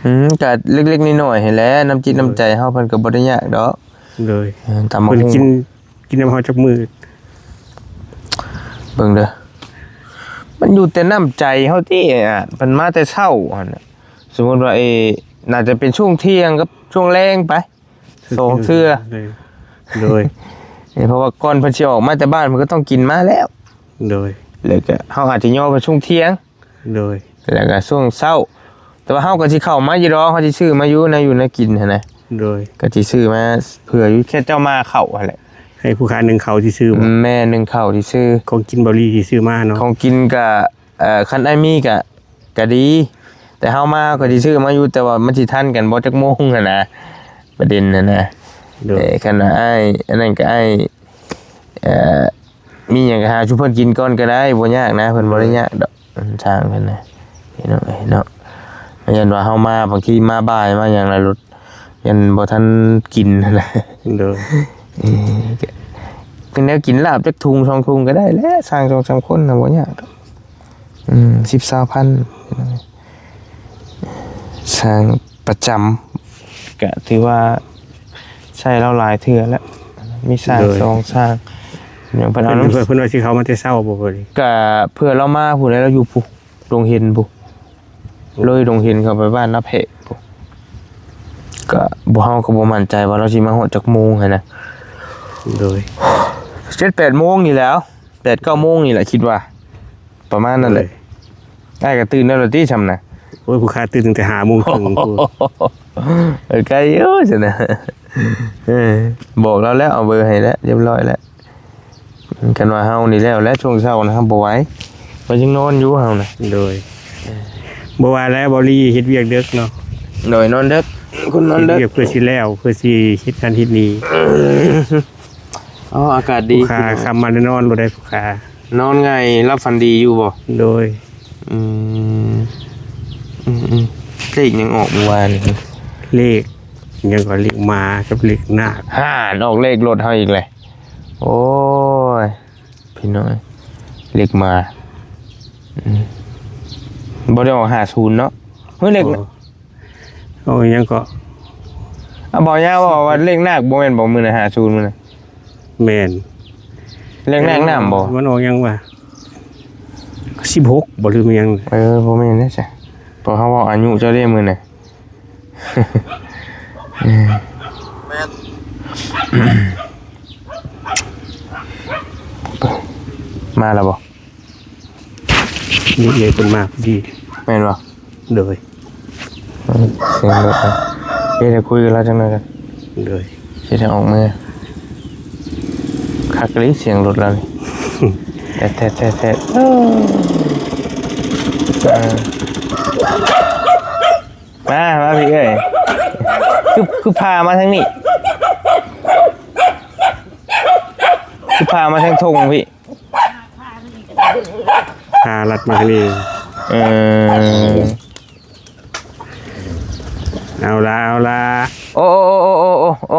ອືມ ກໍເລັກໆນ້ອຍໆຫັ້ນແຫຼະ ນ້ຳຈິດນ້ຳໃຈເຮົາ ເພິ່ນກໍບໍ່ໄດ້ຍາກດອກ. ໂດຍ ເອີ ຕຳບັກຫຸ່ງ ເພິ່ນກິນ ກິນນຳເຮົາຈັກມື້? ເບິ່ງເດີ ມັນຢູ່ແຕ່ນ້ຳໃຈເຮົາຕິ ເພິ່ນມາແຕ່ເຊົ້າຫັ້ນນະ. ສົມມຸດວ່າ ເອ ໜ້າຈະເປັນຊ່ວງທ່ຽງກັບຊ່ວງແລງໄປ ສອງເທື່ອ. ໂດຍ ເພາະວ່າກ່ອນເພິ່ນຊິອອກມາແຕ່ບ້ານ ເພິ່ນກໍຕ້ອງກິນມາແລ້ວ. ໂດຍ ແລ້ວກໍເຮົາອາດຈະຍໍໄປຊ່ວງທ່ຽງ. ໂດຍ ແລ້ວກໍຊ່ວງເຊົ້າ ແຕ່ວ່າເຮົາກໍຊິເຂົ້າມາຢູ່ດອກ ເຮົາຊິຊື້ມາຢູ່ ແນວຢູ່ແນວກິນຫັ້ນນະ. ໂດຍ ກໍຊິຊື້ມາເຜື່ອຢູ່ ແຄ່ເຈົ້າມາເຂົ້າຫັ້ນແຫຼະ ໃຫ້ຜູ້ຄ້າໜຶ້ງເຂົ້າຊື່ໆບໍ່? ແມ່ນ ໜຶ້ງເຂົ້າຊື່ໆ ຂອງກິນເບົາລີທີ່ຊື້ມາເນາະ. ຂອງກິນກະ ເອີ ຄັນອ້າຍມີກະ ກະດີ ແຕ່ເຮົາມາກໍຊິຊື້ມາຢູ່ ແຕ່ວ່າມັນຊິທັນກັນບໍ່ຈັກໂມງຫັ້ນນະ ປະເດັນຫັ້ນນະ. ໂດຍ ເອີ ຄັນວ່າອ້າຍ ອັນນັ້ນກໍອ້າຍ ເອີ ມີຫຍັງກໍຫາສູ່ເພິ່ນກິນກ່ອນກໍໄດ້ ບໍ່ຍາກນະ ເພິ່ນບໍ່ໄດ້ຍາກດອກ ທາງເພິ່ນນະ ພີ່ນ້ອງເອີຍເນາະ. ຢ້ານວ່າເຮົາມາ ບາງທີມາບ່າຍມາຫຍັງລະ ລົດ ຢ້ານບໍ່ທັນກິນຫັ້ນນະ. ໂດຍ ເອີ ເປັນແນວກິນລາບຈັກຖົງສອງຖົງກໍໄດ້ແຫຼະ ຊ່າງສອງສາມຄົນນະ ບໍ່ຍາກດອກ. ອືມ ສິບ ຊາວພັນ ຊ່າງປະຈຳ ກະຖືວ່າໃຊ້ລາວຫຼາຍເທື່ອແລ້ວ ມີຊ່າງ ໂດຍ ສອງຊ່າງ ຫຍັງເພິ່ນເອົາ ເພິ່ນ ເພິ່ນວ່າຊິເຂົ້າມາແຕ່ເຊົ້າບໍ່? ກະເພື່ອລາວມາພຸ້ນແຫຼະ ລາວຢູ່ພຸ້ນ ດົງເຫັນພຸ້ນ ເລີຍດົງເຫັນເຂົ້າໄປບ້ານນາແພກພຸ້ນ ກະບໍ່ ເຮົາກໍບໍ່ໝັ້ນໃຈວ່າລາວຊິມາຮອດຈັກໂມງຫັ້ນນະ. ໂດຍ ເຈັດແປດໂມງນີ້ແຫຼະ ແປດເກົ້າໂມງນີ້ແຫຼະ ຄິດວ່າ ປະມານນັ້ນແຫຼະ. ໂດຍ ອ້າຍກໍຕື່ນແລ້ວລະຕິຊ່ຳນະ? ໂອ້ຍ ຜູ້ຄ້າຕື່ນຕັ້ງແຕ່ຫ້າໂມງເຄິ່ງພຸ້ນ. ເອີ ໄກຢູ່ຊັ້ນນະ ເອີ ບອກລາວແລ້ວ ເອົາເບີໃຫ້ແລ້ວ ຮຽບຮ້ອຍແລ້ວ. ຄັນວ່າເຮົານີ້ແລ້ວແຫຼະ ຊ່ວງເຊົ້ານະ ເຮົາບໍ່ໄຫວ ເຮົາຍັງນອນຢູ່ເຮົານະ. ໂດຍ ບໍ່ວ່າແລ້ວ ເບົາລີເຮັດວຽກເດິກເນາະ. ໂດຍ ນອນເດິກ ຄົນນອນເດິກ ເຮັດວຽກເພື່ອຊິແລ້ວ ເພື່ອຊິເຮັດນັ້ນເຮັດນີ້. ອໍ ອາກາດດີ ຜູ້ຄ້າຄ່ຳມາແລ້ວນອນໂລດໄດ໋ ຜູ້ຄ້າ ນອນຫງາຍຫຼັບຝັນດີຢູ່ບໍ່? ໂດຍ ອືມ ອືມໆ ເລກຫຍັງອອກມື້ວານນີ້? ເລກຫຍັງກໍ ເລກໝາກັບເລກນາກ. ຫານ ອອກເລກລົດເຮົາອີກແຫຼະ. ໂອ້ຍ ພີ່ນ້ອງເອີຍ ເລກໝາ ອືມ ບໍ່ໄດ້ອອກຫ້າສູນເນາະ? ເຮີ້ຍ ເລກ ບໍ່ ເອົາຫຍັງເກາະ? ອາ ບໍ່ຍາວ ເວົ້າວ່າເລກນາກບໍ່ແມ່ນບໍ່ ມື້ນັ້ນ ຫ້າສູນມື້ນັ້ນ? ແມ່ນ ເລກນາກນ້ຳບໍ່? ມັນອອກຫຍັງວະ? ສິບຫົກບໍ່ ຫຼືແມ່ນຫຍັງ? ເອີ ບໍ່ແມ່ນເດ້ຊະ ເພາະເຮົາເວົ້າອາຍຸເຈົ້າເດ້ມື້ນັ້ນ. ແມ່ນ ມາແລ້ວບໍ່? ນີ້ເອີຍ ເພິ່ນມາພໍດີ. ແມ່ນບໍ່? ໂດຍ ເອີ ສຽງລົດນະ ເອີ ດຽວຄຸຍກັບລາວຈັກໜ່ອຍກັນ. ໂດຍ ຊິໄດ້ອອກເມືອ. ຄັກອີ່ຫຼີສຽງລົດລາວນີ້ ແທ້ໆໆໆ. ເອີ ມາ ມາພີ່ເອີຍ ຄື ຄືພາມາທາງນີ້ ຄືພາມາທາງທົ່ງພີ່. ພາລັດມາທາງນີ້. ເອີ ເອົາລະ ເອົາລະ ໂອ້ ໂອ້ ໂອ້ ໂອ້ ໂອ້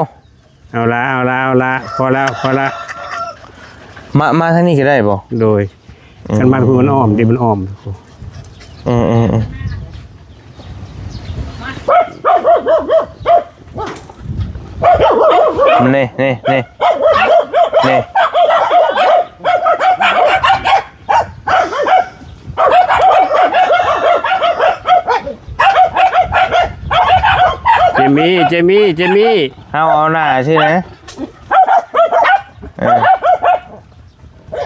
ເອົາລະ ເອົາລະ ເອົາລະ ພໍແລ້ວ ພໍລະ. ມາ ມາທາງນີ້ກໍໄດ້ບໍ່? ໂດຍ ອືມ ຄັນມາພຸ້ນມັນອ້ອມເດ້ ມັນອ້ອມ. ເອີ ເອີ ເອີ ນີ້ ນີ້ ນີ້ ນີ້. ເຈມີ ເຈມີ ເຈມີ ເຮົາເອົາໜ້າຊື່ນະ. ເອີ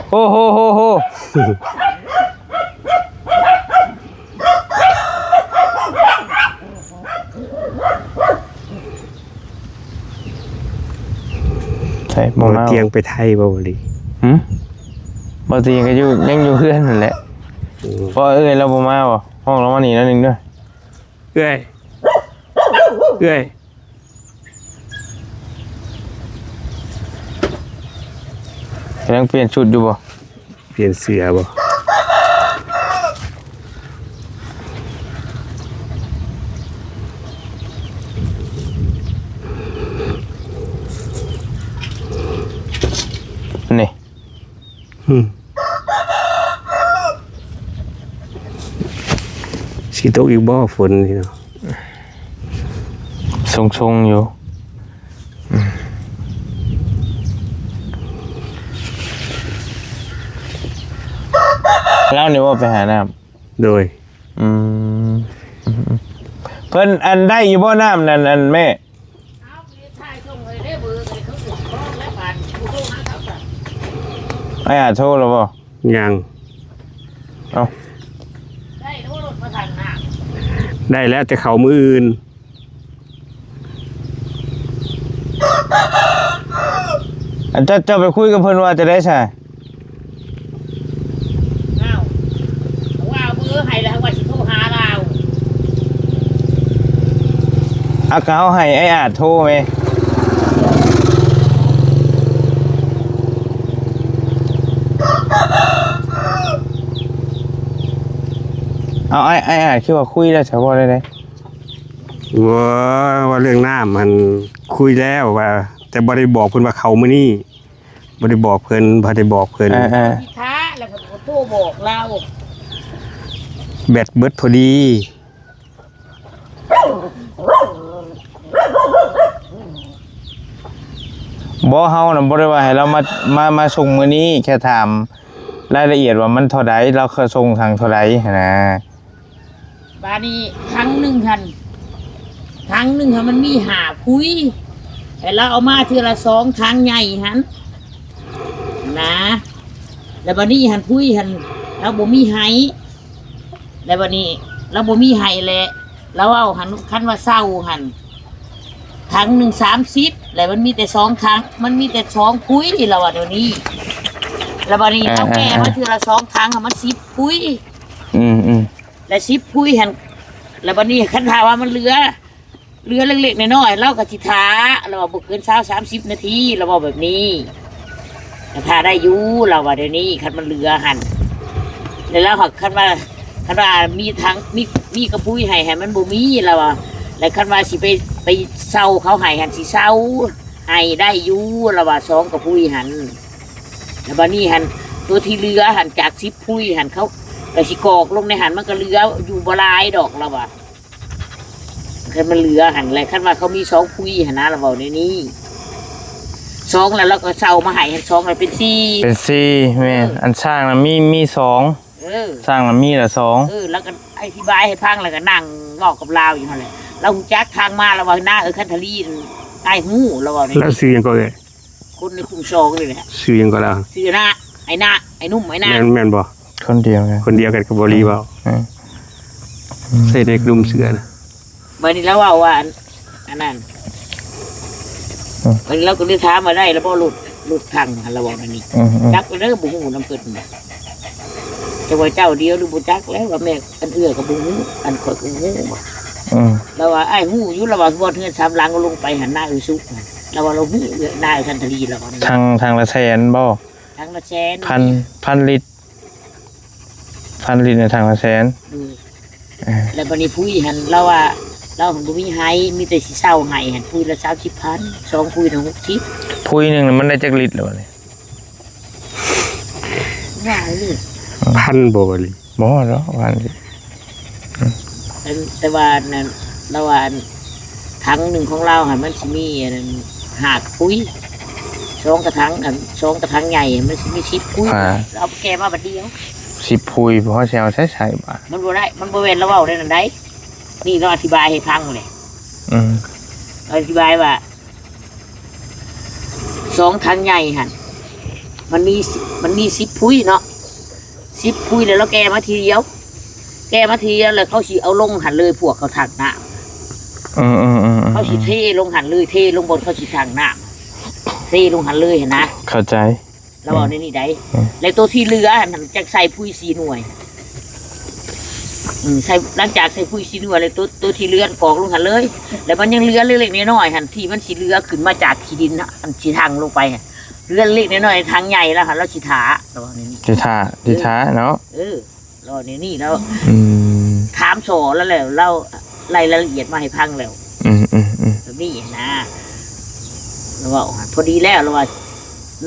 ໂຮ ໂຮ ໂຮ ໂຮ. ໃສ ບໍ່ມາ ບໍ່ຕຽງໄປໄທບໍ່ ບໍ່ລີ? ຫື? ບໍ່ຕຽງກໍຢູ່ ຍັງຢູ່ເຮືອນຫັ້ນແຫຼະ. ອືມ ບໍ່ ເອື້ອຍລາວບໍ່ມາບໍ່? ຮ້ອງລາວມານີ້ໜ້ອຍໜຶ່ງເດີ້. ເອື້ອຍ ເອື້ອຍ. ກຳລັງປ່ຽນຊຸດຢູ່ບໍ່? ປ່ຽນເສື້ອບໍ່? ນີ້ ຫຶ ຊິຕົກອີກບໍ່ຝົນນີ້ເນາະ? ຊົງໆຢູ່. ລາວນີ້ບໍ່ໄປຫານ້ຳ? ໂດຍ ອືມ ເພິ່ນ ອັນ ໄດ້ຢູ່ບໍ່ນ້ຳນັ້ນ ອັນ ແມ່? ອ້າຍອາດໂທແລ້ວບໍ່? ຍັງ. ເອົ້າ ໄດ້ແລ້ວ ແຕ່ເຂົ້າມື້ອື່ນ. ອັນ ເຈົ້າ ເຈົ້າໄປຄຸຍກັບເພິ່ນວ່າຈັ່ງໃດຊະ? ອ້າວ ວ່າເບີໃຫ້ແລ້ວ ວ່າຊິໂທຫາລາວ. ອາ ກໍເຮົາໃຫ້ອ້າຍອາດໂທແມ. ເອົາ ອ້າຍ ອ້າຍອາດຄືວ່າຄຸຍແລ້ວຊະ ເວົ້າໄດ້ໃດ? ວ່າ ວ່າເລື່ອງນ້ຳຫັ້ນຄຸຍແລ້ວວ່າ ແຕ່ບໍ່ໄດ້ບອກເພິ່ນວ່າເຂົ້າມື້ນີ້ ບໍ່ໄດ້ບອກເພິ່ນ ບໍ່ໄດ້ບອກເພິ່ນ. ເອີໆ ຖ້າແລ້ວກໍໂທບອກລາວ ແບັດເບິດພໍດີ. ບໍ່ ເຮົານະບໍ່ໄດ້ວ່າໃຫ້ລາວມາ ມາ ມາສົ່ງມື້ນີ້ ແຄ່ຖາມລາຍລະອຽດວ່າມັນເທົ່າໃດ ລາວເຄີຍສົ່ງທາງເທົ່າໃດຫັ້ນນະ. ບາດນີ້ຖັງໜຶ່ງຫັ້ນ ຖັງໜຶ່ງຫັ້ນມັນມີຫ້າພຸຍ ແລ້ວລາວເອົາມາເທື່ອລະສອງຖັງໃຫຍ່ຫັ້ນນະ. ແລ້ວບາດນີ້ຫັ້ນ ພຸຍຫັ້ນລາວບໍ່ມີໃຫ້ ແລ້ວບາດນີ້ລາວບໍ່ມີໃຫ້ແຫຼະ ລາວເວົ້າຫັ້ນ ຄັນວ່າເຊົ່າຫັ້ນ ຖັງໜຶ່ງສາມສິບ ແລ້ວມັນມີແຕ່ສອງຖັງ ມັນມີແຕ່ສອງພຸຍ ລາວວ່າແນວນີ້. ແລ້ວບາດນີ້ ເອີໆໆ ເອົາແກ່ມາເທື່ອລະສອງຖັງ ມັນສິບພຸຍ. ອືມໆ ແລະ ສິບພຸຍຫັ້ນ ແລ້ວບັດນີ້ຄັນຖ້າວ່າມັນເຫຼືອ ເຫຼືອເລັກໆນ້ອຍໆ ລາວກໍຊິຖ້າ ລາວວ່າບໍ່ເກີນຊາວສາມສິບນາທີ ລາວເວົ້າແບບນີ້. ກໍຖ້າໄດ້ຢູ່ ລາວວ່າແນວນີ້ ຄັນມັນເຫຼືອຫັ້ນ. ແລ້ວລາວຫາກຄັນວ່າ ຄັນວ່າມີທັງ ມີ ມີກະປຸຍໃຫ້ ໃຫ້ມັນບໍ່ມີ ລາວວ່າ. ແລ້ວຄັນວ່າຊິໄປ ໄປເຊົ່າເຂົາໃຫ້ຫັ້ນ ຊິເຊົ່າໃຫ້ໄດ້ຢູ່ ລາວວ່າ ສອງກະປຸຍຫັ້ນ. ແລ້ວບັດນີ້ຫັ້ນ ຕົວທີ່ເຫຼືອຫັ້ນ ຈາກສິບພຸຍຫັ້ນ ເຂົາກໍຊິກອກລົງໃນຫັ້ນ ມັນກໍເຫຼືອຢູ່ບໍ່ຫຼາຍດອກ ລາວວ່າ. ຄັນມັນເຫຼືອຫັ້ນແຫຼະ ຄັນວ່າເຂົາມີສອງພຸຍຫັ້ນນະ ລາວເວົ້າແນວນີ້. ສອງແລ້ວລາວກໍເຊົ່າມາໃຫ້ ສອງແລ້ວເປັນສີ່ ເປັນສີ່ ແມ່ນ. ເອີ ອັນຊ່າງນະມີ ມີສອງ ເອີ ສ້າງລະມີລະສອງ ເອີ ລາວກໍອະທິບາຍໃຫ້ຟັງ ແລ້ວກໍນັ່ງເວົ້າກັບລາວຢູ່ຫັ້ນແຫຼະ. ລາວຮູ້ຈັກທາງມາ ລາວວ່າ ນາເອີຍ ຄັນທະລີ ອ້າຍຮູ້ ລາວເວົ້ານີ້. ລາວຊື່ຫຍັງກໍເອີຍ? ຄົນໃນຄຸ້ມສອງນີ້ແຫຼະ. ຊື່ຫຍັງກໍລາວ? ຊື່ນາ ໄອ້ນາ ໄອ້ໜຸ່ມ ໄອ້ນາ. ແມ່ນ ແມ່ນບໍ່? ຄົນດຽວກັນ ຄົນດຽວກັນກັບບໍ່ລີເວົ້າ. ອືມ ອືມ ໃສ່ເດັກໜຸ່ມເສືອນະ. ບັດນີ້ລາວເວົ້າວ່າ ອັນ ອັນນັ້ນ ອືມ ບັດນີ້ລາວກໍເລີຍຖາມວ່າ ໄດ້ລະບໍ່ລົດ ລົດຖັງຫັ້ນ ລາວເວົ້າແນວນີ້. ອືມ ອືມ ຈັກແລ້ວເດີ ບໍ່ຮູ້ນຳເພິ່ນ ແຕ່ວ່າເຈົ້າດຽວຫຼືບໍ່ຈັກແລ້ວ ວ່າແມ່ ອັນເອື້ອຍກໍບໍ່ຮູ້ ອັນຂ້ອຍກໍບໍ່ຮູ້. ອືມ ລາວວ່າ ອ້າຍຮູ້ຢູ່ ລາວວ່າ ບ່ອນເຮືອນສາມຫຼັງລົງໄປຫັ້ນ ນາເອີຍສຸກ ລາວວ່າລາວຮູ້ ນາເອີຍຄັນທະລີ ລາວວ່າ. ຖັງ ຖັງລະແສນບໍ່? ຖັງລະແສນ ພັນ ພັນລິດ ພັນລິດໃນຖັງລະແສນ. ໂດຍ ເອີ ແລ້ວບັດນີ້ປຸ໋ຍຫັ້ນ ລາວວ່າ ລາວຫັ້ນບໍ່ມີໄຮ່ ມີແຕ່ຊິເຊົ່າໄຮ່ຫັ້ນ ປຸ໋ຍລະສາມສິບພັນ ສອງປຸ໋ຍນະຫົກສິບ. ປຸ໋ຍໜຶ່ງມັນໄດ້ຈັກລິດລະບັດນີ້? ວ່າຢູ່ ພັນບໍ່ ບໍ່ຮອດດອກ ພັນລິດ. ແຕ່ ແຕ່ວ່ານັ້ນ ລາວວ່າ ອັນ ຖັງໜຶ່ງຂອງລາວຫັ້ນ ມັນຊິມີອັນນັ້ນ ຫ້າປຸ໋ຍ ສອງກະຖັງ ອັນ ສອງກະຖັງໃຫຍ່ ມັນຊິມີສິບປຸ໋ຍ. ອ່າ ລາວເອົາແກ່ມາບັດດຽວ ສິບປຸ໋ຍ ພໍຊິເອົາໃຊ້ໃຊ້ບາດ? ມັນບໍ່ໄດ້ ມັນບໍ່ແມ່ນລາວເວົ້າແນວນັ້ນໃດ໋. ນີ້ລາວອະທິບາຍໃຫ້ຟັງແຫຼະ. ອືມ ລາວອະທິບາຍວ່າ ສອງຖັງໃຫຍ່ຫັ້ນ ມັນມີ ມັນມີສິບປຸ໋ຍເນາະ ສິບປຸ໋ຍ ແລ້ວລາວແກ່ມາທີດຽວ ແກ່ມາທີດຽວ ແລ້ວເຂົາຊິເອົາລົງຫັ້ນເລີຍ ພວກເຂົາຖັງນ້ຳ. ເອີໆໆໆ ເຂົາຊິເທລົງຫັ້ນເລີຍ ເທລົງບ່ອນເຂົາຊິຖັງນ້ຳ ເທລົງຫັ້ນເລີຍຫັ້ນນະ. ເຂົ້າໃຈ ລາວເວົ້າແນວນີ້ໃດ໋. ອືມ ແລ້ວໂຕທີ່ເຫຼືອຫັ້ນ ຈັ່ງໃສ່ປຸ໋ຍສີ່ໜ່ວຍ. ອືມ ໃສ່ ຫຼັງຈາກໃສ່ປຸ໋ຍສີ່ໜ່ວຍແລ້ວ ໂຕ ໂຕທີ່ເຫຼືອກອງລົງຫັ້ນເລີຍ ແລ້ວມັນຍັງເຫຼືອເລັກໆນ້ອຍໆຫັ້ນ ທີ່ມັນຊິເຫຼືອຂຶ້ນມາຈາກຂີ້ດິນຫັ້ນ ອັນຊິຖັງລົງໄປຫັ້ນ ເຫຼືອເລັກໆນ້ອຍໆ ຖັງໃຫຍ່ລາວຫັ້ນ ລາວຊິຖ້າ ລາວວ່າແນວນີ້. ຊິຖ້າ ຊິຖ້າເນາະ. ເອີ ລາວວ່າແນວນີ້ ລາວ ອືມ ຖາມສໍລາວແລ້ວ ລາວໄລ່ລາຍລະອຽດມາໃຫ້ຟັງແລ້ວ. ອືມໆໆ ແບບນີ້ນະ ລາວເວົ້າ ພໍດີແລ້ວ ລາວວ່າ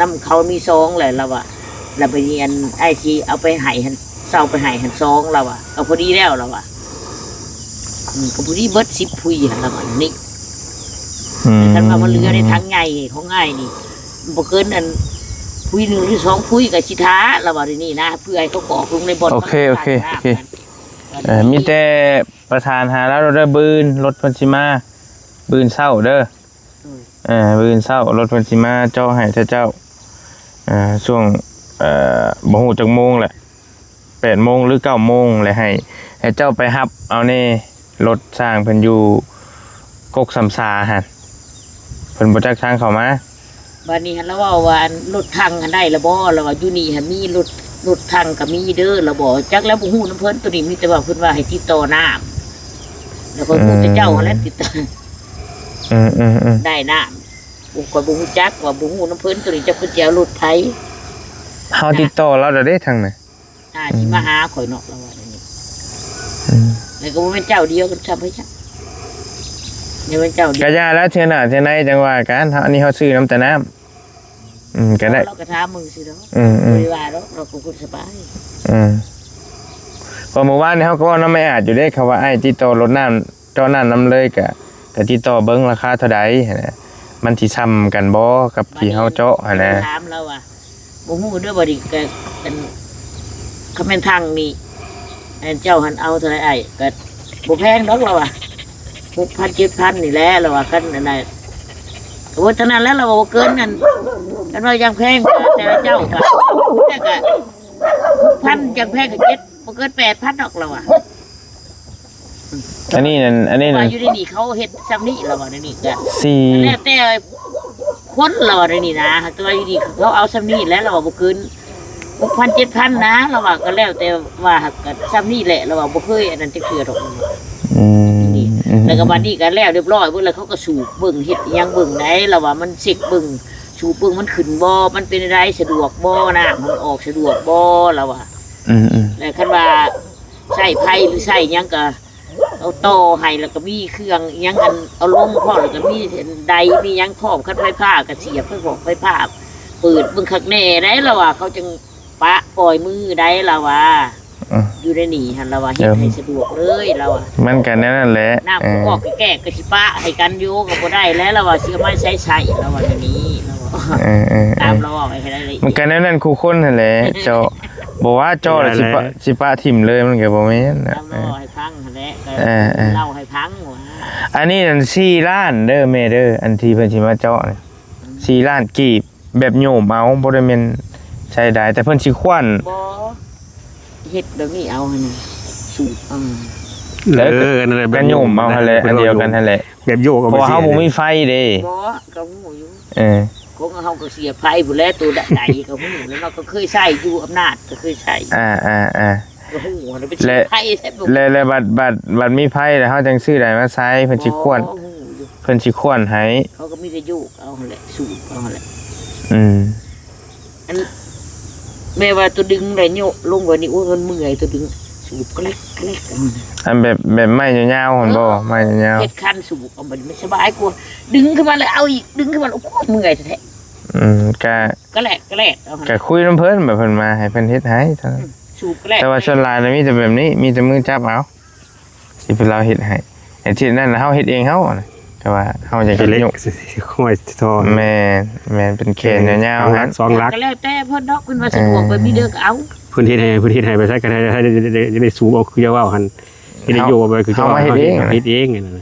ນຳເຂົາມີສອງແຫຼະ ລາວວ່າ ແລ້ວບາດນີ້ ອັນ ອ້າຍຊິເອົາໄປໃຫ້ຫັ້ນ ເຊົ່າໄປໃຫ້ຫັ້ນສອງ ລາວວ່າ ກໍພໍດີແລ້ວ ລາວວ່າ. ອືມ ກໍພໍດີເບິດສິບປຸ໋ຍຫັ້ນ ລາວວ່ານີ້. ອືມ ຄັນວ່າມັນເຫຼືອໃນຖັງໃຫຍ່ຂອງອ້າຍນີ້ ບໍ່ເກີນອັນປຸ໋ຍໜຶ່ງຫຼືສອງປຸ໋ຍກໍຊິຖ້າ ລາວວ່າແນວນີ້ນະ ເພື່ອໃຫ້ເຂົາກອກລົງໃນບ່ອນ. ໂອເຄ ໂອເຄ ໂອເຄ. ເອີ ມີແຕ່ປະສານຫາລາວເດີ ບືນລົດເພິ່ນຊິມາ ບືນເຊົ້າເດີ. ອືມ ເອີ ບືນເຊົ້າລົດເພິ່ນຊິມາເຈາະໃຫ້ເຈົ້າ. ເອີ ຊ່ວງ ເອີ ບໍ່ຮູ້ຈັກໂມງແຫຼະ ແປດໂມງຫຼືເກົ້າໂມງ ແລະ ໃຫ້ ໃຫ້ເຈົ້າໄປຮັບເອົາແດ່ ລົດຊ່າງເພິ່ນຢູ່ກົກສຳສາຫັ້ນ ເພິ່ນບໍ່ຈັກທາງເຂົ້າມາ. ບາດນີ້ຫັ້ນລາວເວົ້າວ່າ ອັນ ລົດຖັງຫັ້ນໄດ້ລະບໍ່? ລາວວ່າ ຢູ່ນີ້ຫັ້ນມີລົດ ລົດຖັງກໍມີເດີ. ລາວບອກ ຈັກແລ້ວ ບໍ່ຮູ້ນຳເພິ່ນ ໂຕນີ້ມີແຕ່ວ່າເພິ່ນວ່າໃຫ້ຕິດຕໍ່ນ້ຳ ແລ້ວຂ້ອຍຮູ້ແຕ່ເຈົ້າຫັ້ນແຫຼະ ອືມ ຕິດຕໍ່ ອືມໆໆ ໄດ້ນ້ຳ. ໂອ້ ຂ້ອຍບໍ່ຮູ້ຈັກ ວ່າບໍ່ຮູ້ນຳເພິ່ນ ໂຕນີ້ຈັກເພິ່ນຊິເອົາລົດໃຜ. ເຮົາຕິດຕໍ່ລາວແລ້ວເດ້ທາງນັ້ນ ອ່າ ອືມ ຊິມາຫາຂ້ອຍເນາະ ລາວວ່າແນວນີ້. ອືມ ແລ້ວກໍບໍ່ແມ່ນເຈົ້າດຽວກັນຊ້ຳໄປ ແມ່ນເຈົ້າດຽວ ກະຢ່າແລ້ວ ເທື່ອໜ້າເທື່ອໃນຈັ່ງວ່າກັນ. ເຮົາ ອັນນີ້ເຮົາຊື້ນຳແຕ່ນ້ຳ. ອືມ ກໍໄດ້ ລາວກໍຖາມມຶງຊື່ດອກ. ອືມໆ ບໍ່ໄດ້ວ່າດອກ ລາວກໍຄົນສະບາຍ. ອືມ ເພາະມື້ວານນີ້ເຮົາກໍເວົ້ານຳອ້າຍອາດຢູ່ເດ້ ເຂົາວ່າອ້າຍຕິດຕໍ່ລົດນ້ຳ ເຈາະນ້ຳນຳເລີຍ ກະ ກະຕິດຕໍ່ເບິ່ງລາຄາເທົ່າໃດຫັ້ນນະ ມັນຊິຊ່ຳກັນບໍ່ກັບທີ່ເຮົາເຈາະຫັ້ນນະ. ຖາມລາວວ່າ ບໍ່ຮູ້ເດີ ບໍ່ໄດ້ ກະ ອັນ ຄັນແມ່ນຖັງນີ້ ອັນ ເຈົ້າຫັ້ນເອົາເທົ່າໃດອ້າຍ? ກະບໍ່ແພງດອກ ລາວວ່າ ຫົກພັນ ເຈັດພັນນີ້ແຫຼະ ລາວວ່າ. ຄັນອັນໃດ ໂອ້ຍ ເທົ່ານັ້ນແຫຼະ ລາວວ່າ ບໍ່ເກີນນັ້ນ. ຄັນວ່າຢ່າງແພງ ກະແຕ່ລະເຈົ້າ ກະ ແຕ່ກະ ຫົກພັນ ຢ່າງແພງກໍເຈັດ ບໍ່ເກີນແປດພັນດອກ ລາວວ່າ. ອັນນີ້ນັ້ນ ອັນນີ້ນັ້ນ ວ່າຢູ່ໃນນີ້ເຂົາເຮັດຊ່ຳນີ້ ລາວວ່າໃນນີ້ກະ ສີ່ ແລ້ວແຕ່ຄົນ ລາວວ່າໃນນີ້ນະ. ແຕ່ວ່າຢູ່ນີ້ເຂົາເອົາຊ່ຳນີ້ແຫຼະ ລາວວ່າ ບໍ່ເກີນຫົກພັນ ເຈັດພັນນະ ລາວວ່າ. ກໍແລ້ວແຕ່ວ່າ ກໍຊ່ຳນີ້ແຫຼະ ລາວວ່າ ບໍ່ເຄີຍອັນນັ້ນຈັກເທື່ອດອກ. ອືມ ນີ້ ອືມ ແລ້ວກໍບັດນີ້ກໍແລ້ວຮຽບຮ້ອຍເບິດແລ້ວ ເຂົາກໍສູບເບິ່ງ ເຮັດອີ່ຫຍັງເບິ່ງໄດ໋ ລາວວ່າ. ມັນເຊັກເບິ່ງ ສູບເບິ່ງມັນຂຶ້ນບໍ່ ມັນເປັນຈັ່ງໃດ ສະດວກບໍ່ ນ້ຳມັນອອກສະດວກບໍ່ ລາວວ່າ. ອືມໆ ແລ້ວຄັນວ່າໃຊ້ໄຟຫຼືໃຊ້ຫຍັງກໍ ເອົາຕໍ່ໃຫ້ ແລ້ວກໍມີເຄື່ອງອີ່ຫຍັງ ອັນ ເອົາລົງພ້ອມ ແລ້ວກໍມີໄດ ມີຫຍັງພ້ອມ. ຄັນໄຟຟ້າກໍສຽບໄປພ້ອມ ໄຟຟ້າ ເປີດເບິ່ງຄັກແນ່ໄດ໋ ລາວວ່າ. ເຂົາຈັ່ງປະປ່ອຍມືໄດ໋ ລາວວ່າ. ອືມ ຢູ່ໃນນີ້ຫັ້ນ ລາວວ່າ ເຮັດໃຫ້ສະດວກເລີຍ ລາວວ່າ. ມັນກໍແນວນັ້ນແຫຼະ ນ້ຳກໍອອກແກ້ໆ ກໍຊິປະໃຫ້ກັນຢູ່ ກໍບໍ່ໄດ້ແລ້ວ ລາວວ່າ. ຊິເອົາມາໃຊ້ໃຊ້ ລາວວ່າແນວນີ້ ລາວວ່າ. ເອີໆໆ ຕາມລາວເວົ້າໄປແຄ່ນັ້ນເລີຍ. ມັນກໍແນວນັ້ນຄູ່ຄົນຫັ້ນແຫຼະ ເຈົ້າ ບໍ່ວ່າເຈາະແລ້ວຊິປະ ແລ້ວ ຊິປະຖິ້ມເລີຍ ມັນກໍບໍ່ແມ່ນນະ. ເອີ ເລົ່າໃຫ້ຟັງຫັ້ນແຫຼະ ເອີ ເອີ ເລົ່າໃຫ້ຟັງວ່າ ອັນນີ້ນັ້ນສີ່ລ້ານເດີແມ່ເດີ ອັນທີ່ເພິ່ນຊິມາເຈາະນີ້ ອືມ ສີ່ລ້ານກີບ ແບບໂຍມເອົາ ບໍ່ໄດ້ແມ່ນໃຊ້ໄດ້ ແຕ່ເພິ່ນຊິຂວັນ ບໍ່ ເຮັດແບບນີ້ເອົາຫັ້ນນະ ສູບເອົາ ເອີ ເອີ ນັ້ນແຫຼະ ກໍໂຍມເອົາຫັ້ນແຫຼະ ແບບໂຍມ ອັນດຽວກັນຫັ້ນແຫຼະ ແບບໂຍມ ເພາະວ່າເຮົາບໍ່ມີໄຟເດ້ ບໍ່ ກໍຮູ້ຢູ່ ເອີ ຂອງເຮົາກໍເສຍໄຟພຸ້ນແຫຼະ ໂຕໃດກໍຮູ້ແລ້ວເນາະ ກໍເຄີຍໃຊ້ຢູ່ອຳນາດ ກໍເຄີຍໃຊ້ ອ່າໆໆ ກໍຮູ້ຫັ້ນແຫຼະ ໄປເສຍໄຟໃສ່ບໍ່ ແລະ ແລະບັດ ບັດ ບັດມີໄຟແລ້ວ ເຮົາຈັ່ງຊື້ໃດມາໃຊ້ ເພິ່ນຊິຂວັນ ບໍ່ ຮູ້ຢູ່ ເພິ່ນຊິຂວັນໃຫ້ ເຂົາກໍມີແຕ່ໂຍກເອົາຫັ້ນແຫຼະ ສູບເອົາຫັ້ນແຫຼະ ອືມ ອັນ ແມ່ວ່າຕົວດຶງໄດ້ໂຍກລົງໄວ້ນີ້ ໂອ້ຍ ມັນເມື່ອຍ ຕົວດຶງ ສູບແກລັກໆ ອັນແບບ ແບບໄມ້ຍາວໆຫັ້ນບໍ່? ເອີ ໄມ້ຍາວໆ ເຮັດຄັນສູບເອົາ ບັດນີ້ມັນສະບາຍກວ່າ ດຶງຂຶ້ນມາແລ້ວເອົາອີກ ດຶງຂຶ້ນມາ ໂອ້ຍ ເມື່ອຍແທ້ໆ ອືມ ກະ ກະແລກ ກະແລກເອົາ ກະຄຸຍນຳເພິ່ນ ແບບເພິ່ນມາໃຫ້ເພິ່ນເຮັດໃຫ້ເທົ່ານັ້ນ ອືມ ສູບກະແລກ ແຕ່ວ່າສ່ວນຫຼາຍນະມີແຕ່ແບບນີ້ ມີແຕ່ມືຈັບເອົາ ທີ່ເພິ່ນລາວເຮັດໃຫ້ ແຕ່ທີ່ນັ້ນເຮົາເຮັດເອງເຮົານະ ແຕ່ວ່າເຮົາຢາກເຮັດໂຍກ ຫ້ອຍທໍ່ ແມ່ນ ແມ່ນ ເປັນແຂນຍາວໆ ຫຼັກ ສອງຫຼັກ ກໍແລ້ວແຕ່ເພິ່ນເນາະ ເພິ່ນວ່າສະດວກແບບນີ້ເດີກໍເອົາ ເພິ່ນເຮັດໃຫ້ ເພິ່ນເຮັດໃຫ້ໄປໃສກໍໄດ້ ໄດ້ ໄດ້ ໄດ້ສູບເອົາຄືເຈົ້າເວົ້າຫັ້ນ ເຮັດໃຫ້ໂຍກໄປຄືເຈົ້າເຮັດເອງ ເຮັດເອງ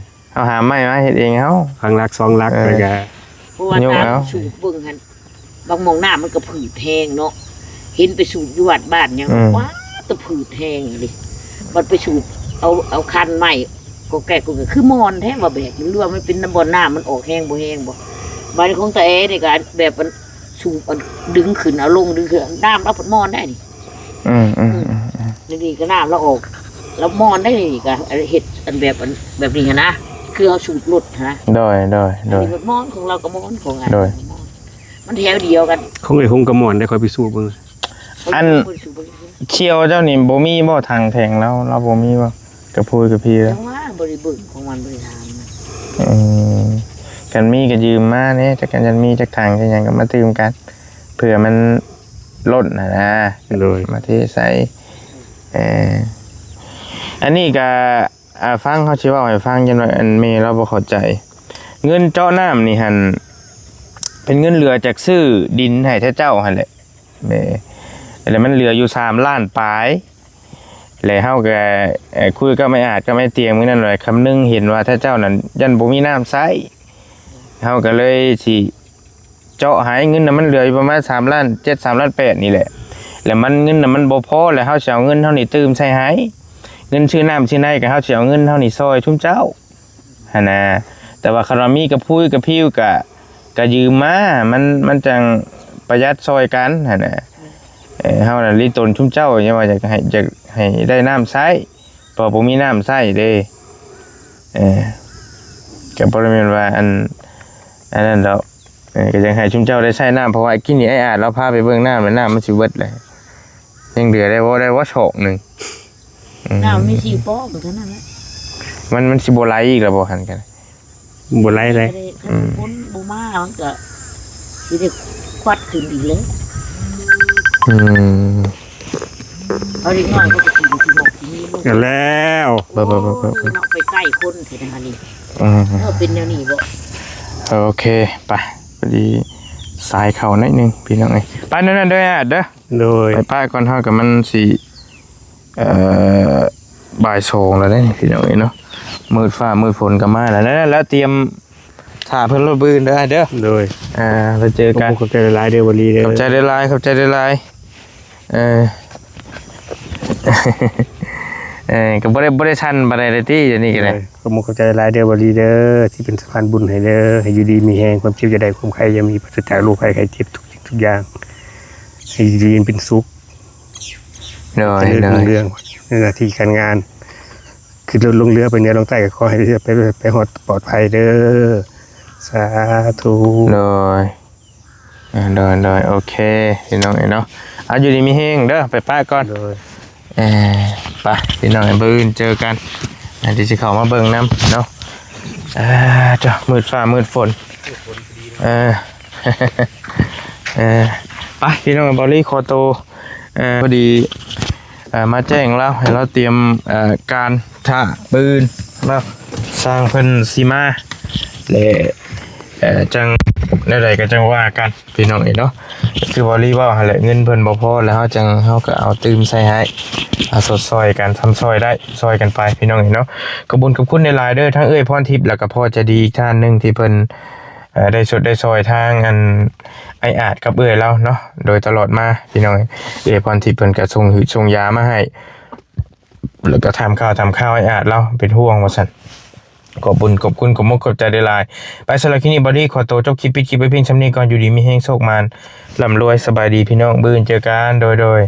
ເຮົາຫາໄມ້ມາເຮັດເອງເຮົາ ຫຼັກສອງຫຼັກ ເອີ ແລ້ວກໍ ເພາະວ່າ ໂຍກເອົາ ຕາມສູບເບິ່ງຫັ້ນ ບາງໝ່ອງນ້ຳມັນກໍຜືດແຮງເນາະ ເຫັນໄປສູບຢູ່ວັດບ້ານຫຍັງ ອືມ ວ້າ ແຕ່ຜືດແຮງອີ່ຫຼີ ບັດໄປສູບເອົາ ເອົາຄັນໄມ້ກໍແກກກໍຄືມ່ອນແທ້ວ່າແບບ ຫຼືວ່າມັນເປັນນຳບ່ອນນ້ຳມັນອອກແຮງບໍ່ແຮງບໍ່ ບາດນີ້ຂອງຕາແອນີ້ກໍແບບມັນສູບ ອັນ ດຶງຂຶ້ນເອົາລົງ ດຶງຂຶ້ນ ນ້ຳລາວພັດມ່ອນໄດ໋ນີ້ ອືມໆໆໆ ນີ້ກໍນ້ຳລາວອອກ ລາວມ່ອນໄດ໋ນີ້ ກໍເຮັດອັນແບບ ອັນແບບນີ້ຫັ້ນນະ ຄືເຮົາສູບລົດຫັ້ນນະ ໂດຍໆໆ ອັນນີ້ລົດມ່ອນ ຂອງລາວກໍມ່ອນ ຂອງອັນ ໂດຍ ມັນແຖວດຽວກັນ ຂອງເອື້ອຍຫົງກໍມ່ອນໄດ໋ ຂ້ອຍໄປສູບເບິ່ງ ອັນ ສ່ຽວເຈົ້ານີ້ບໍ່ມີບໍ່ ຖັງແຖງລາວ ລາວບໍ່ມີບໍ່ ກະພຸ້ຍກະພີລາວ ຈັ່ງວ່າບໍ່ໄດ້ເບິ່ງຂອງມັນ ບໍ່ໄດ້ຖາມມັນ ອືມ ຄັນມີກໍຢືມມາແດ່ ຈັກ ຄັນມີຈັກຖັງຈັກຫຍັງກໍມາຕື່ມກັນ ເພື່ອມັນລົ້ນຫັ້ນນະ ໂດຍ ມາເທໃສ່ ເອີ ອັນນີ້ກໍ ອ່າ ຟັງ ເຮົາຊິເວົ້າໃຫ້ຟັງ ຢ້ານວ່າອັນແມ່ລາວບໍ່ເຂົ້າໃຈ ເງິນເຈາະນ້ຳນີ້ຫັ້ນ ເປັນເງິນເຫຼືອຈາກຊື້ດິນໃຫ້ແທ້ເຈົ້າຫັ້ນແຫຼະ ແມ່ ແລ້ວມັນເຫຼືອຢູ່ສາມລ້ານປາຍ ແລ້ວເຮົາກໍ ເອີ ຄຸຍກັບໄອ້ອາດກັບໄອ້ຕຽງມື້ນັ້ນວ່າ ຄຳນຶງເຫັນວ່າແທ້ເຈົ້ານັ້ນຢ້ານບໍ່ມີນ້ຳໃຊ້ ເຮົາກໍເລີຍຊິ ເຈາະໃຫ້ ເງິນນະມັນເຫຼືອຢູ່ປະມານສາມລ້ານເຈັດ ສາມລ້ານແປດນີ້ແຫຼະ ແລ້ວມັນ ເງິນນະມັນບໍ່ພໍ ແລ້ວເຮົາຊິເອົາເງິນເຮົານີ້ຕື່ມໃສ່ໃຫ້ ເງິນຊື້ນ້ຳຊື້ໃນ ກໍເຮົາຊິເອົາເງິນເຮົານີ້ຊ່ອຍຊຸມເຈົ້າຫັ້ນນະ ແຕ່ວ່າຄັນວ່າມີກະພຸ້ຍກະພິວ ກະ ກະຢືມມາ ມັນ ມັນຈັ່ງປະຢັດຊ່ອຍກັນຫັ້ນນະ ເອີ ເຮົານະລິຕົນຊຸມເຈົ້າ ຢ່າວ່າຢາກໃຫ້ ຢາກໃຫ້ໄດ້ນ້ຳໃຊ້ ເພາະບໍ່ມີນ້ຳໃຊ້ເດ້ ເອີ ກໍບໍ່ໄດ້ແມ່ນວ່າອັນ ອັນນັ້ນດອກ ເອີ ກໍຢາກໃຫ້ຊຸມເຈົ້າໄດ້ໃຊ້ນ້ຳ ເພາະວ່າກີ້ນີ້ອ້າຍອາດລາວພາໄປເບິ່ງນ້ຳ ແລ້ວນ້ຳມັນຊິເບິດແລ້ວ ຍັງເຫຼືອໄດ້ບໍ່ ໄດ້ບໍ່ຊອກໜຶ່ງ ອືມ ນ້ຳມີສີ່ປອກເທົ່ານັ້ນແຫຼະ ມັນ ມັນຊິບໍ່ໄຫຼອີກແລ້ວບໍ່ຫັ້ນກັນ ບໍ່ໄຫຼເລີຍ ອືມ ຄົນບໍ່ມາ ມັນກໍຊິໄດ້ຄວັດຂຶ້ນອີກແລ້ວ ອືມ ເອົາເດັກນ້ອຍເຂົາກໍກິນ ກິນນອກກິນນີ້ ແລ້ວ ເບິ່ງໆໆໆ ເນາະ ໄປໃກ້ຄົນແທ້ອັນນີ້ ອືມ ເອີ ເປັນແນວນີ້ບໍ່ ໂອເຄ ໄປ ພໍດີສາຍເຂົ້າໜ້ອຍໜຶ່ງພີ່ນ້ອງເອີຍ ໄປນັ້ນເດີ ເດີ ໂດຍ ໄປປະກ່ອນ ເຮົາກັບມັນຊິ ເອີ ບ່າຍສອງແລ້ວເດ້ພີ່ນ້ອງເອີຍເນາະ ມືດຟ້າມືດຝົນກໍມາແລ້ວ ນັ້ນແຫຼະ ແລ້ວຕຽມຖ້າເພິ່ນໂລດມື້ອື່ນເດີ ເດີ ໂດຍ ອ່າ ແລ້ວເຈີກັນ ຂອບໃຈຫຼາຍໆເດີ ບໍລີເດີ ຂອບໃຈຫຼາຍໆ ຂອບໃຈຫຼາຍໆ ເອີ ເອີ ກໍບໍ່ໄດ້ ບໍ່ໄດ້ສັ່ນປານໃດເດ້ຕິ ດຽວນີ້ກໍໄດ້ ໂດຍ ຂອບໃຈຫຼາຍໆເດີ ບໍລີເດີ ທີ່ເປັນສະພານບຸນໃຫ້ເດີ ໃຫ້ຢູ່ດີມີແຮງ ຄວາມເຈັບຢ່າໄດ້ ຄວາມໄຂ້ຢ່າມີ ປາສະຈາກໂລກໄພໄຂ້ເຈັບທຸກສິ່ງທຸກຢ່າງ ໃຫ້ຢູ່ດີເປັນສຸກ ໂດຍ ຈະເລີນຮຸ່ງເຮືອງໃນໜ້າທີ່ການງານ ຂຶ້ນລົດລົງເຮືອໄປເໜືອລົງໃຕ້ ກໍຂໍໃຫ້ໄປ ໄປ ໄປຮອດປອດໄພເດີ ສາທຸ ໂດຍ ອ່າ ໂດຍ ໂດຍ ໂອເຄ ພີ່ນ້ອງເອີຍເນາະ ເອົາ ຢູ່ດີມີແຮງເດີ ໄປປະກ່ອນ ໂດຍ ເອີ ໄປ ພີ່ນ້ອງເອີຍ ມື້ອື່ນເຈີກັນ ອ່າ ດຽວຊິເຂົ້າມາເບິ່ງນຳເນາະ ອ່າ ເຈົ້າ ມືດຟ້າມືດຝົນ ເອີ ເອີ ໄປ ພີ່ນ້ອງເອີຍ ເບົາລີຂໍໂຕ ເອີ ພໍດີ ເອີ ມາແຈ້ງລາວ ໃຫ້ລາວຕຽມ ເອີ ການຖ້າມື້ອື່ນເນາະ ຊ່າງເພິ່ນຊິມາ ແລະ ເອີ ຈັ່ງແນວໃດກໍຈັ່ງວ່າກັນພີ່ນ້ອງເອີຍເນາະ. ຄືບໍ່ລີເວົ້າຫັ້ນແຫຼະ ເງິນເພິ່ນບໍ່ພໍແລ້ວ ເຮົາຈັ່ງ ເຮົາກໍເອົາຕື່ມໃສ່ໃຫ້ ເອົາຊົດຊ່ອຍກັນ ຊ່ຳຊ່ອຍໄດ້ຊ່ອຍກັນໄປພີ່ນ້ອງເອີຍເນາະ. ຂອບຄຸນຂອບຄຸນຫຼາຍໆເດີ ທັງເອື້ອຍພອນທິບ ແລ້ວກໍພໍ່ໃຈດີອີກທ່ານໜຶ່ງທີ່ເພິ່ນ ເອີ ໄດ້ຊົດໄດ້ຊ່ອຍທາງອັນ ອ້າຍອາດກັບເອື້ອຍລາວເນາະ ໂດຍຕະຫຼອດມາພີ່ນ້ອງເອີຍ. ເອື້ອຍພອນທິບເພິ່ນກໍສົ່ງຫືດສົ່ງຢາມາໃຫ້ ແລ້ວກໍຖາມຂ່າວຖາມຄາວອ້າຍອາດລາວ ເປັນຫ່ວງວ່າຊັ້ນ. ຂອບບຸນຂອບຄຸນ ຂອບມຸກຂອບໃຈຫຼາຍໆ. ໄປ ສຳລັບຄລິບນີ້ ບ່າວດີຂໍໂຕຈົບຄລິບ ປິດຄລິບໄວ້ພຽງຊ່ຳນີ້ກ່ອນ. ຢູ່ດີມີແຮງ ໂຊກໝານ ລ່ຳລວຍ ສະບາຍດີພີ່ນ້ອງ ມື້ອື່ນເຈີກັນ ໂດຍໂດຍ.